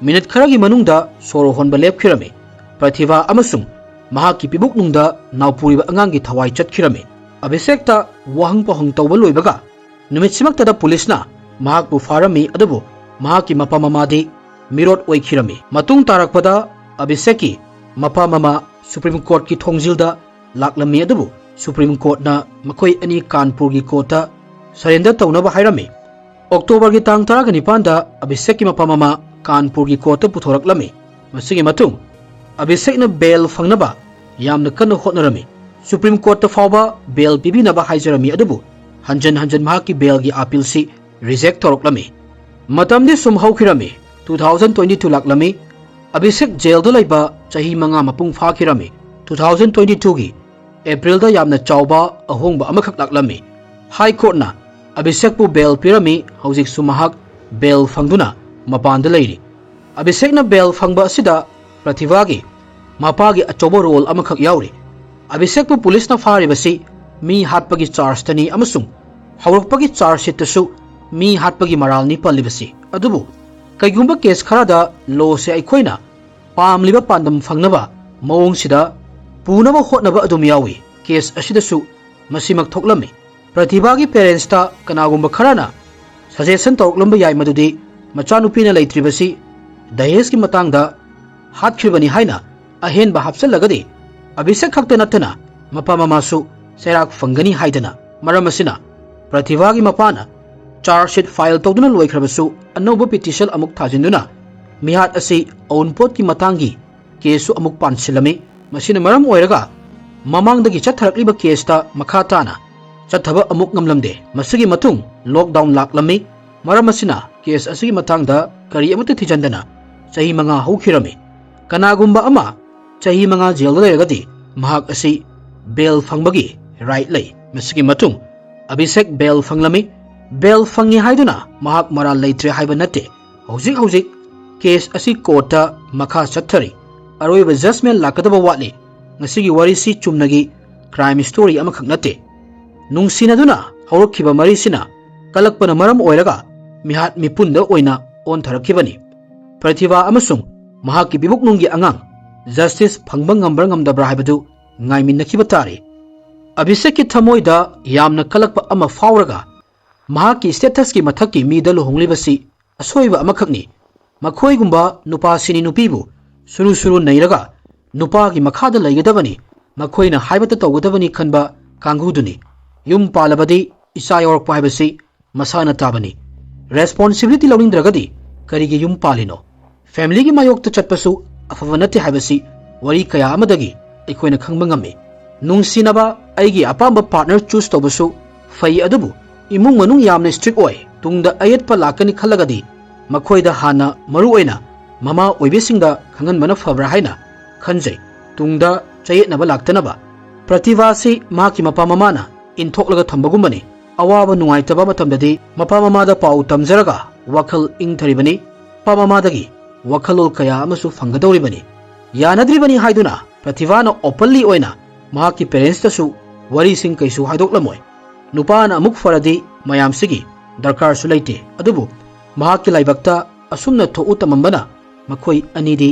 ꯃꯤꯅꯤꯠ ꯈꯔꯒꯤ ꯃꯅꯨꯡꯗ ꯁꯣꯔ ꯍꯣꯟꯕ ꯂꯦꯞꯈꯤꯔꯝꯃꯤ꯫ ꯄ꯭ꯔꯊꯤꯚꯥ ꯑꯃꯁꯨꯡ ꯃꯍꯥꯛꯀꯤ ꯄꯤꯕꯨꯛꯅꯨꯡꯗ ꯅꯥꯎꯄꯨꯔꯤꯕ ꯑꯉꯥꯡꯒꯤ ꯊꯋꯥꯏ ꯆꯠꯈꯤꯔꯝꯃꯤ꯫ ꯑꯚꯤꯁꯦꯛꯇ ꯋꯥꯍꯪ ꯄꯥꯎꯍꯪ ꯇꯧꯕ ꯂꯣꯏꯕꯒ ꯅꯨꯃꯤꯠꯁꯤꯃꯛꯇꯗ ꯄꯨꯂꯤꯁꯅ ꯃꯍꯥꯛꯄꯨ ꯐꯥꯔꯝꯃꯤ, ꯑꯗꯨꯕꯨ ꯃꯍꯥꯛꯀꯤ ꯃꯄꯥ ꯃꯃꯥꯗꯤ ꯃꯤꯔꯣꯠ ꯑꯣꯏꯈꯤꯔꯝꯃꯤ꯫ ꯃꯇꯨꯡ ꯇꯥꯔꯛꯄꯗ ꯑꯚꯤꯁꯦꯛꯀꯤ ꯃꯄꯥ ꯃꯃꯥ Supreme Courtꯀꯤ ꯊꯣꯡꯖꯤꯜꯗ ꯂꯥꯛꯂꯝꯃꯤ, ꯑꯗꯨꯕꯨ Supreme Courtꯅ ꯃꯈꯣꯏ ꯑꯅꯤ ꯀꯥꯟꯄꯨꯔꯒꯤ courtꯇ surrender ꯇꯧꯅꯕ ꯍꯥꯏꯔꯝꯃꯤ꯫ Octoberꯒꯤ ꯇꯥꯡ ꯇꯔꯥꯒ ꯅꯤꯄꯥꯟꯗ ꯑꯚꯤꯁꯦꯛꯀꯤ ꯃꯄꯥ ꯃꯃꯥ ꯀꯥꯟꯄꯨꯔꯒꯤ courtꯇ ꯄꯨꯊꯣꯔꯛꯂꯝꯃꯤ꯫ ꯃꯁꯤꯒꯤ ꯃꯇꯨꯡ ꯑꯚꯤꯁꯦꯛꯅ bail ꯐꯪꯅꯕ ꯌꯥꯝꯅ ꯀꯟꯅ ꯍꯣꯠꯅꯔꯝꯃꯤ꯫ Supreme Courtꯇ ꯐꯥꯎꯕ bail ꯄꯤꯕꯤꯅꯕ ꯍꯥꯏꯖꯔꯝꯃꯤ, ꯑꯗꯨꯕꯨ ꯍꯟꯖꯟ ꯍꯟꯖꯟ ꯃꯍꯥꯛꯀꯤ bailꯒꯤ appealꯁꯤ reject ꯇꯧꯔꯛꯂꯝꯃꯤ꯫ ꯃꯇꯝꯗꯤ ꯁꯨꯝ ꯍꯧꯈꯤꯔꯝꯃꯤ꯫ Two thousand twenty two ꯂꯥꯛꯂꯝꯃꯤ꯫ Abhishek jailꯗ ꯂꯩꯕ ꯆꯍꯤ ꯃꯉꯥ ꯃꯄꯨꯡ ꯐꯥꯈꯤꯔꯝꯃꯤ꯫ Two thousand twenty twoꯒꯤ Aprilꯗ ꯌꯥꯝꯅ ꯆꯥꯎꯕ ꯑꯍꯣꯡꯕ ꯑꯃꯈꯛ ꯂꯥꯛꯂꯝꯃꯤ꯫ High Courtꯅ ꯑꯚꯤꯁꯦꯛꯄꯨ bail ꯄꯤꯔꯝꯃꯤ꯫ ꯍꯧꯖꯤꯛꯁꯨ ꯃꯍꯥꯛ bail ꯐꯪꯗꯨꯅ ꯃꯄꯥꯟꯗ ꯂꯩꯔꯤ꯫ ꯑꯚꯤꯁꯦꯛꯅ bail ꯐꯪꯕ ꯑꯁꯤꯗ ꯄ꯭ꯔꯊꯤꯚꯥꯒꯤ ꯃꯄꯥꯒꯤ ꯑꯆꯧꯕ role ꯑꯃꯈꯛ ꯌꯥꯎꯔꯤ꯫ ꯑꯚꯤꯁꯦꯛꯄꯨ ꯄꯨꯂꯤꯁꯅ ꯐꯥꯔꯤꯕꯁꯤ ꯃꯤ ꯍꯥꯠꯄꯒꯤ chargeꯇꯅꯤ ꯑꯃꯁꯨꯡ ꯍꯧꯔꯛꯄꯒꯤ charge sheetꯇꯁꯨ ꯃꯤ ꯍꯥꯠꯄꯒꯤ ꯃꯔꯥꯜꯅꯤ ꯄꯜꯂꯤꯕꯁꯤ꯫ ꯑꯗꯨꯕꯨ ꯀꯩꯒꯨꯝꯕ case ꯈꯔꯗ lawꯁꯦ ꯑꯩꯈꯣꯏꯅ ꯄꯥꯝꯂꯤꯕ ꯄꯥꯟꯗꯝ ꯐꯪꯅꯕ ꯃꯑꯣꯡꯁꯤꯗ ꯄꯨꯅꯕ ꯍꯣꯠꯅꯕ ꯑꯗꯨꯝ ꯌꯥꯎꯏ꯫ Case ꯑꯁꯤꯗꯁꯨ ꯃꯁꯤꯃꯛ ꯊꯣꯛꯂꯝꯃꯤ꯫ ꯄ꯭ꯔꯊꯤꯚꯥꯒꯤ parentsꯇ ꯀꯅꯥꯒꯨꯝꯕ ꯈꯔꯅ suggestion ꯇꯧꯔꯛꯂꯝꯕ ꯌꯥꯏ, ꯃꯗꯨꯗꯤ ꯃꯆꯥꯅꯨꯄꯤꯅ ꯂꯩꯇ꯭ꯔꯤꯕꯁꯤ dahegeꯀꯤ ꯃꯇꯥꯡꯗ ꯍꯥꯠꯈ꯭ꯔꯤꯕꯅꯤ ꯍꯥꯏꯅ ꯑꯍꯦꯟꯕ ꯍꯥꯞꯆꯜꯂꯒꯗꯤ ꯑꯚꯤꯁꯦꯛ ꯈꯛꯇ ꯅꯠꯇꯅ ꯃꯄꯥ ꯃꯃꯥꯁꯨ ꯆꯩꯔꯥꯛ ꯐꯪꯒꯅꯤ ꯍꯥꯏꯗꯅ꯫ ꯃꯔꯝ ꯑꯁꯤꯅ ꯄ꯭ꯔꯇꯤꯚꯥꯒꯤ ꯃꯄꯥꯅ charge sheet file ꯇꯧꯗꯨꯅ ꯂꯣꯏꯈ꯭ꯔꯕꯁꯨ ꯑꯅꯧꯕ petition ꯑꯃꯨꯛ ꯊꯥꯖꯤꯟꯗꯨꯅ ꯃꯤꯍꯥꯠ ꯑꯁꯤ ꯑꯎꯟꯄꯣꯠꯀꯤ ꯃꯇꯥꯡꯒꯤ case ꯁꯨ ꯑꯃꯨꯛ ꯄꯥꯟꯁꯤꯜꯂꯝꯃꯤ꯫ ꯃꯁꯤꯅ ꯃꯔꯝ ꯑꯣꯏꯔꯒ ꯃꯃꯥꯡꯗꯒꯤ ꯆꯠꯊꯔꯛꯂꯤꯕ case ꯇ ꯃꯈꯥ ꯇꯥꯅ ꯆꯠꯊꯕ ꯑꯃꯨꯛ ꯉꯝꯂꯝꯗꯦ꯫ ꯃꯁꯤꯒꯤ ꯃꯇꯨꯡ lockdown ꯂꯥꯛꯂꯝꯃꯤ꯫ ꯃꯔꯝ ꯑꯁꯤꯅ case ꯑꯁꯤꯒꯤ ꯃꯇꯥꯡꯗ ꯀꯔꯤ ꯑꯃꯠꯇ ꯊꯤꯖꯤꯟꯗꯅ ꯆꯍꯤ ꯃꯉꯥ ꯍꯧꯈꯤꯔꯝꯃꯤ꯫ ꯀꯅꯥꯒꯨꯝꯕ ꯑꯃ ꯆꯍꯤ ꯃꯉꯥ jail ꯗ ꯂꯩꯔꯒꯗꯤ ꯃꯍꯥꯛ ꯑꯁꯤ bail ꯐꯪꯕꯒꯤ right ꯂꯩ꯫ ꯃꯁꯤꯒꯤ ꯃꯇꯨꯡ ꯑꯚꯤꯁꯦꯛ bail ꯐꯪꯂꯝꯃꯤ꯫ Bail ꯐꯪꯉꯤ ꯍꯥꯏꯗꯨꯅ ꯃꯍꯥꯛ ꯃꯔꯥꯜ ꯂꯩꯇ꯭ꯔꯦ ꯍꯥꯏꯕ ꯅꯠꯇꯦ꯫ ꯍꯧꯖꯤꯛ ꯍꯧꯖꯤꯛ case ꯑꯁꯤ court ꯇ ꯃꯈꯥ ꯆꯠꯊꯔꯤ꯫ ꯑꯔꯣꯏꯕ judgment ꯂꯥꯛꯀꯗꯕ ꯋꯥꯠꯂꯤ꯫ ꯉꯁꯤꯒꯤ ꯋꯥꯔꯤꯁꯤ ꯆꯨꯝꯅꯒꯤ crime story ꯑꯃꯈꯛ ꯅꯠꯇꯦ꯫ ꯅꯨꯡꯁꯤꯅꯗꯨꯅ ꯍꯧꯔꯛꯈꯤꯕ ꯃꯔꯤꯁꯤꯅ ꯀꯂꯛꯄꯅ ꯃꯔꯝ ꯑꯣꯏꯔꯒ ꯃꯤꯍꯥꯠ ꯃꯤꯄꯨꯟꯗ ꯑꯣꯏꯅ ꯑꯣꯟꯊꯔꯛꯈꯤꯕꯅꯤ꯫ ꯄ꯭ꯔꯇꯤꯚꯥ ꯑꯃꯁꯨꯡ ꯃꯍꯥꯛꯀꯤ ꯕꯤꯕꯨꯛꯅꯨꯡꯒꯤ ꯑꯉꯥꯡ justice ꯐꯪꯕ ꯉꯝꯕ꯭ꯔꯥ ꯉꯝꯗꯕ꯭ꯔꯥ ꯍꯥꯏꯕꯗꯨ ꯉꯥꯏꯃꯤꯟꯅꯈꯤꯕ ꯇꯥꯔꯦ꯫ ꯑꯚꯤꯁꯦꯛꯀꯤ ꯊꯃꯣꯏꯗ ꯌꯥꯝꯅ ꯀꯂꯛꯄ ꯑꯃ ꯐꯥꯎꯔꯒ ꯃꯍꯥꯛꯀꯤ status ꯀꯤ ꯃꯊꯛꯀꯤ ꯃꯤꯗ ꯂꯨꯍꯣꯡꯂꯤꯕꯁꯤ ꯑꯁꯣꯏꯕ ꯑꯃꯈꯛꯅꯤ꯫ ꯃꯈꯣꯏꯒꯨꯝꯕ ꯅꯨꯄꯥꯁꯤꯅꯤ ꯅꯨꯄꯤꯕꯨ ꯁꯨꯔꯨ ꯁꯨꯔꯨ ꯅꯩꯔꯒ ꯅꯨꯄꯥꯒꯤ ꯃꯈꯥꯗ ꯂꯩꯒꯗꯕꯅꯤ, ꯃꯈꯣꯏꯅ ꯍꯥꯏꯕꯇ ꯇꯧꯒꯗꯕꯅꯤ ꯈꯟꯕ ꯀꯥꯡꯕꯨꯗꯨꯅꯤ꯫ ꯌꯨꯝ ꯄꯥꯜꯂꯕꯗꯤ ꯏꯆꯥ ꯌꯥꯎꯔꯛꯄ ꯍꯥꯏꯕꯁꯤ ꯃꯁꯥꯅ ꯇꯥꯕꯅꯤ꯫ Responsibility ꯂꯧꯅꯤꯡꯗ꯭ꯔꯒꯗꯤ ꯀꯔꯤꯒꯤ ꯌꯨꯝ ꯄꯥꯜꯂꯤꯅꯣ? Family ꯒꯤ ꯃꯥꯌꯣꯛꯇ ꯆꯠꯄꯁꯨ ꯑꯐꯕ ꯅꯠꯇꯦ ꯍꯥꯏꯕꯁꯤ ꯋꯥꯔꯤ ꯀꯌꯥ ꯑꯃꯗꯒꯤ ꯑꯩꯈꯣꯏꯅ ꯈꯪꯕ ꯉꯝꯃꯤ꯫ ꯅꯨꯡꯁꯤꯅꯕ, ꯑꯩꯒꯤ ꯑꯄꯥꯝꯕ partner choose ꯇꯧꯕꯁꯨ ꯐꯩ, ꯑꯗꯨꯕꯨ ꯏꯃꯨꯡ ꯃꯅꯨꯡ ꯌꯥꯝꯅ strict ꯑꯣꯏ꯫ ꯇꯨꯡꯗ ꯑꯌꯦꯠꯄ ꯂꯥꯛꯀꯅꯤ ꯈꯜꯂꯒꯗꯤ ꯃꯈꯣꯏꯗ ꯍꯥꯟꯅ, ꯃꯔꯨ ꯑꯣꯏꯅ ꯃꯃꯥ ꯑꯣꯏꯕꯤꯁꯤꯡꯗ ꯈꯪꯍꯟꯕꯅ ꯐꯕ꯭ꯔꯥ ꯍꯥꯏꯅ ꯈꯟꯖꯩ꯫ ꯇꯨꯡꯗ ꯆꯌꯦꯠꯅꯕ ꯂꯥꯛꯇꯅꯕ꯫ ꯄ꯭ꯔꯇꯤꯚꯥ ꯑꯁꯤ ꯃꯍꯥꯛꯀꯤ ꯃꯄꯥ ꯃꯃꯥꯅ ꯏꯟꯊꯣꯛꯂꯒ ꯊꯝꯕꯒꯨꯝꯕꯅꯤ꯫ ꯑꯋꯥꯕ ꯅꯨꯡꯉꯥꯏꯇꯕ ꯃꯇꯝꯗꯗꯤ ꯃꯄꯥ ꯃꯃꯥꯗ ꯄꯥꯎ ꯇꯝꯖꯔꯒ ꯋꯥꯈꯜ ꯏꯪꯊꯔꯤꯕꯅꯤ꯫ ꯃꯄꯥ ꯃꯃꯥꯗꯒꯤ ꯋꯥꯈꯜꯂꯣꯟ ꯀꯌꯥ ꯑꯃꯁꯨ ꯐꯪꯒꯗꯧꯔꯤꯕꯅꯤ꯫ ꯌꯥꯅꯗ꯭ꯔꯤꯕꯅꯤ ꯍꯥꯏꯗꯨꯅ ꯄ꯭ꯔꯇꯤꯚꯥꯅ openly ꯑꯣꯏꯅ ꯃꯍꯥꯛꯀꯤ parents ꯇꯁꯨ ꯋꯥꯔꯤꯁꯤꯡ ꯀꯩꯁꯨ ꯍꯥꯏꯗꯣꯛꯂꯝꯃꯣꯏ꯫ ꯅꯨꯄꯥꯅ ꯑꯃꯨꯛ ꯐꯔꯗꯤ ꯃꯌꯥꯝꯁꯤꯒꯤ ꯗꯔꯀꯥꯔꯁꯨ ꯂꯩꯇꯦ꯫ ꯑꯗꯨꯕꯨ ꯃꯍꯥꯛꯀꯤ ꯂꯥꯏꯕꯛꯇ ꯑꯁꯨꯝꯅ ꯊꯣꯛꯎ ꯇꯝꯃꯝꯕꯅ ꯃꯈꯣꯏ ꯑꯅꯤꯗꯤ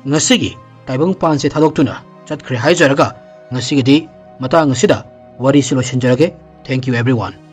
ꯉꯁꯤꯒꯤ ꯇꯥꯏꯕꯪꯄꯥꯟꯁꯦ ꯊꯥꯗꯣꯛꯇꯨꯅ ꯆꯠꯈ꯭ꯔꯦ ꯍꯥꯏꯖꯔꯒ ꯉꯁꯤꯒꯤꯗꯤ ꯃꯇꯥꯡ ꯑꯁꯤꯗ ꯋꯥꯔꯤꯁꯤ ꯂꯣꯏꯁꯤꯟꯖꯔꯒꯦ꯫ Thank you everyone꯫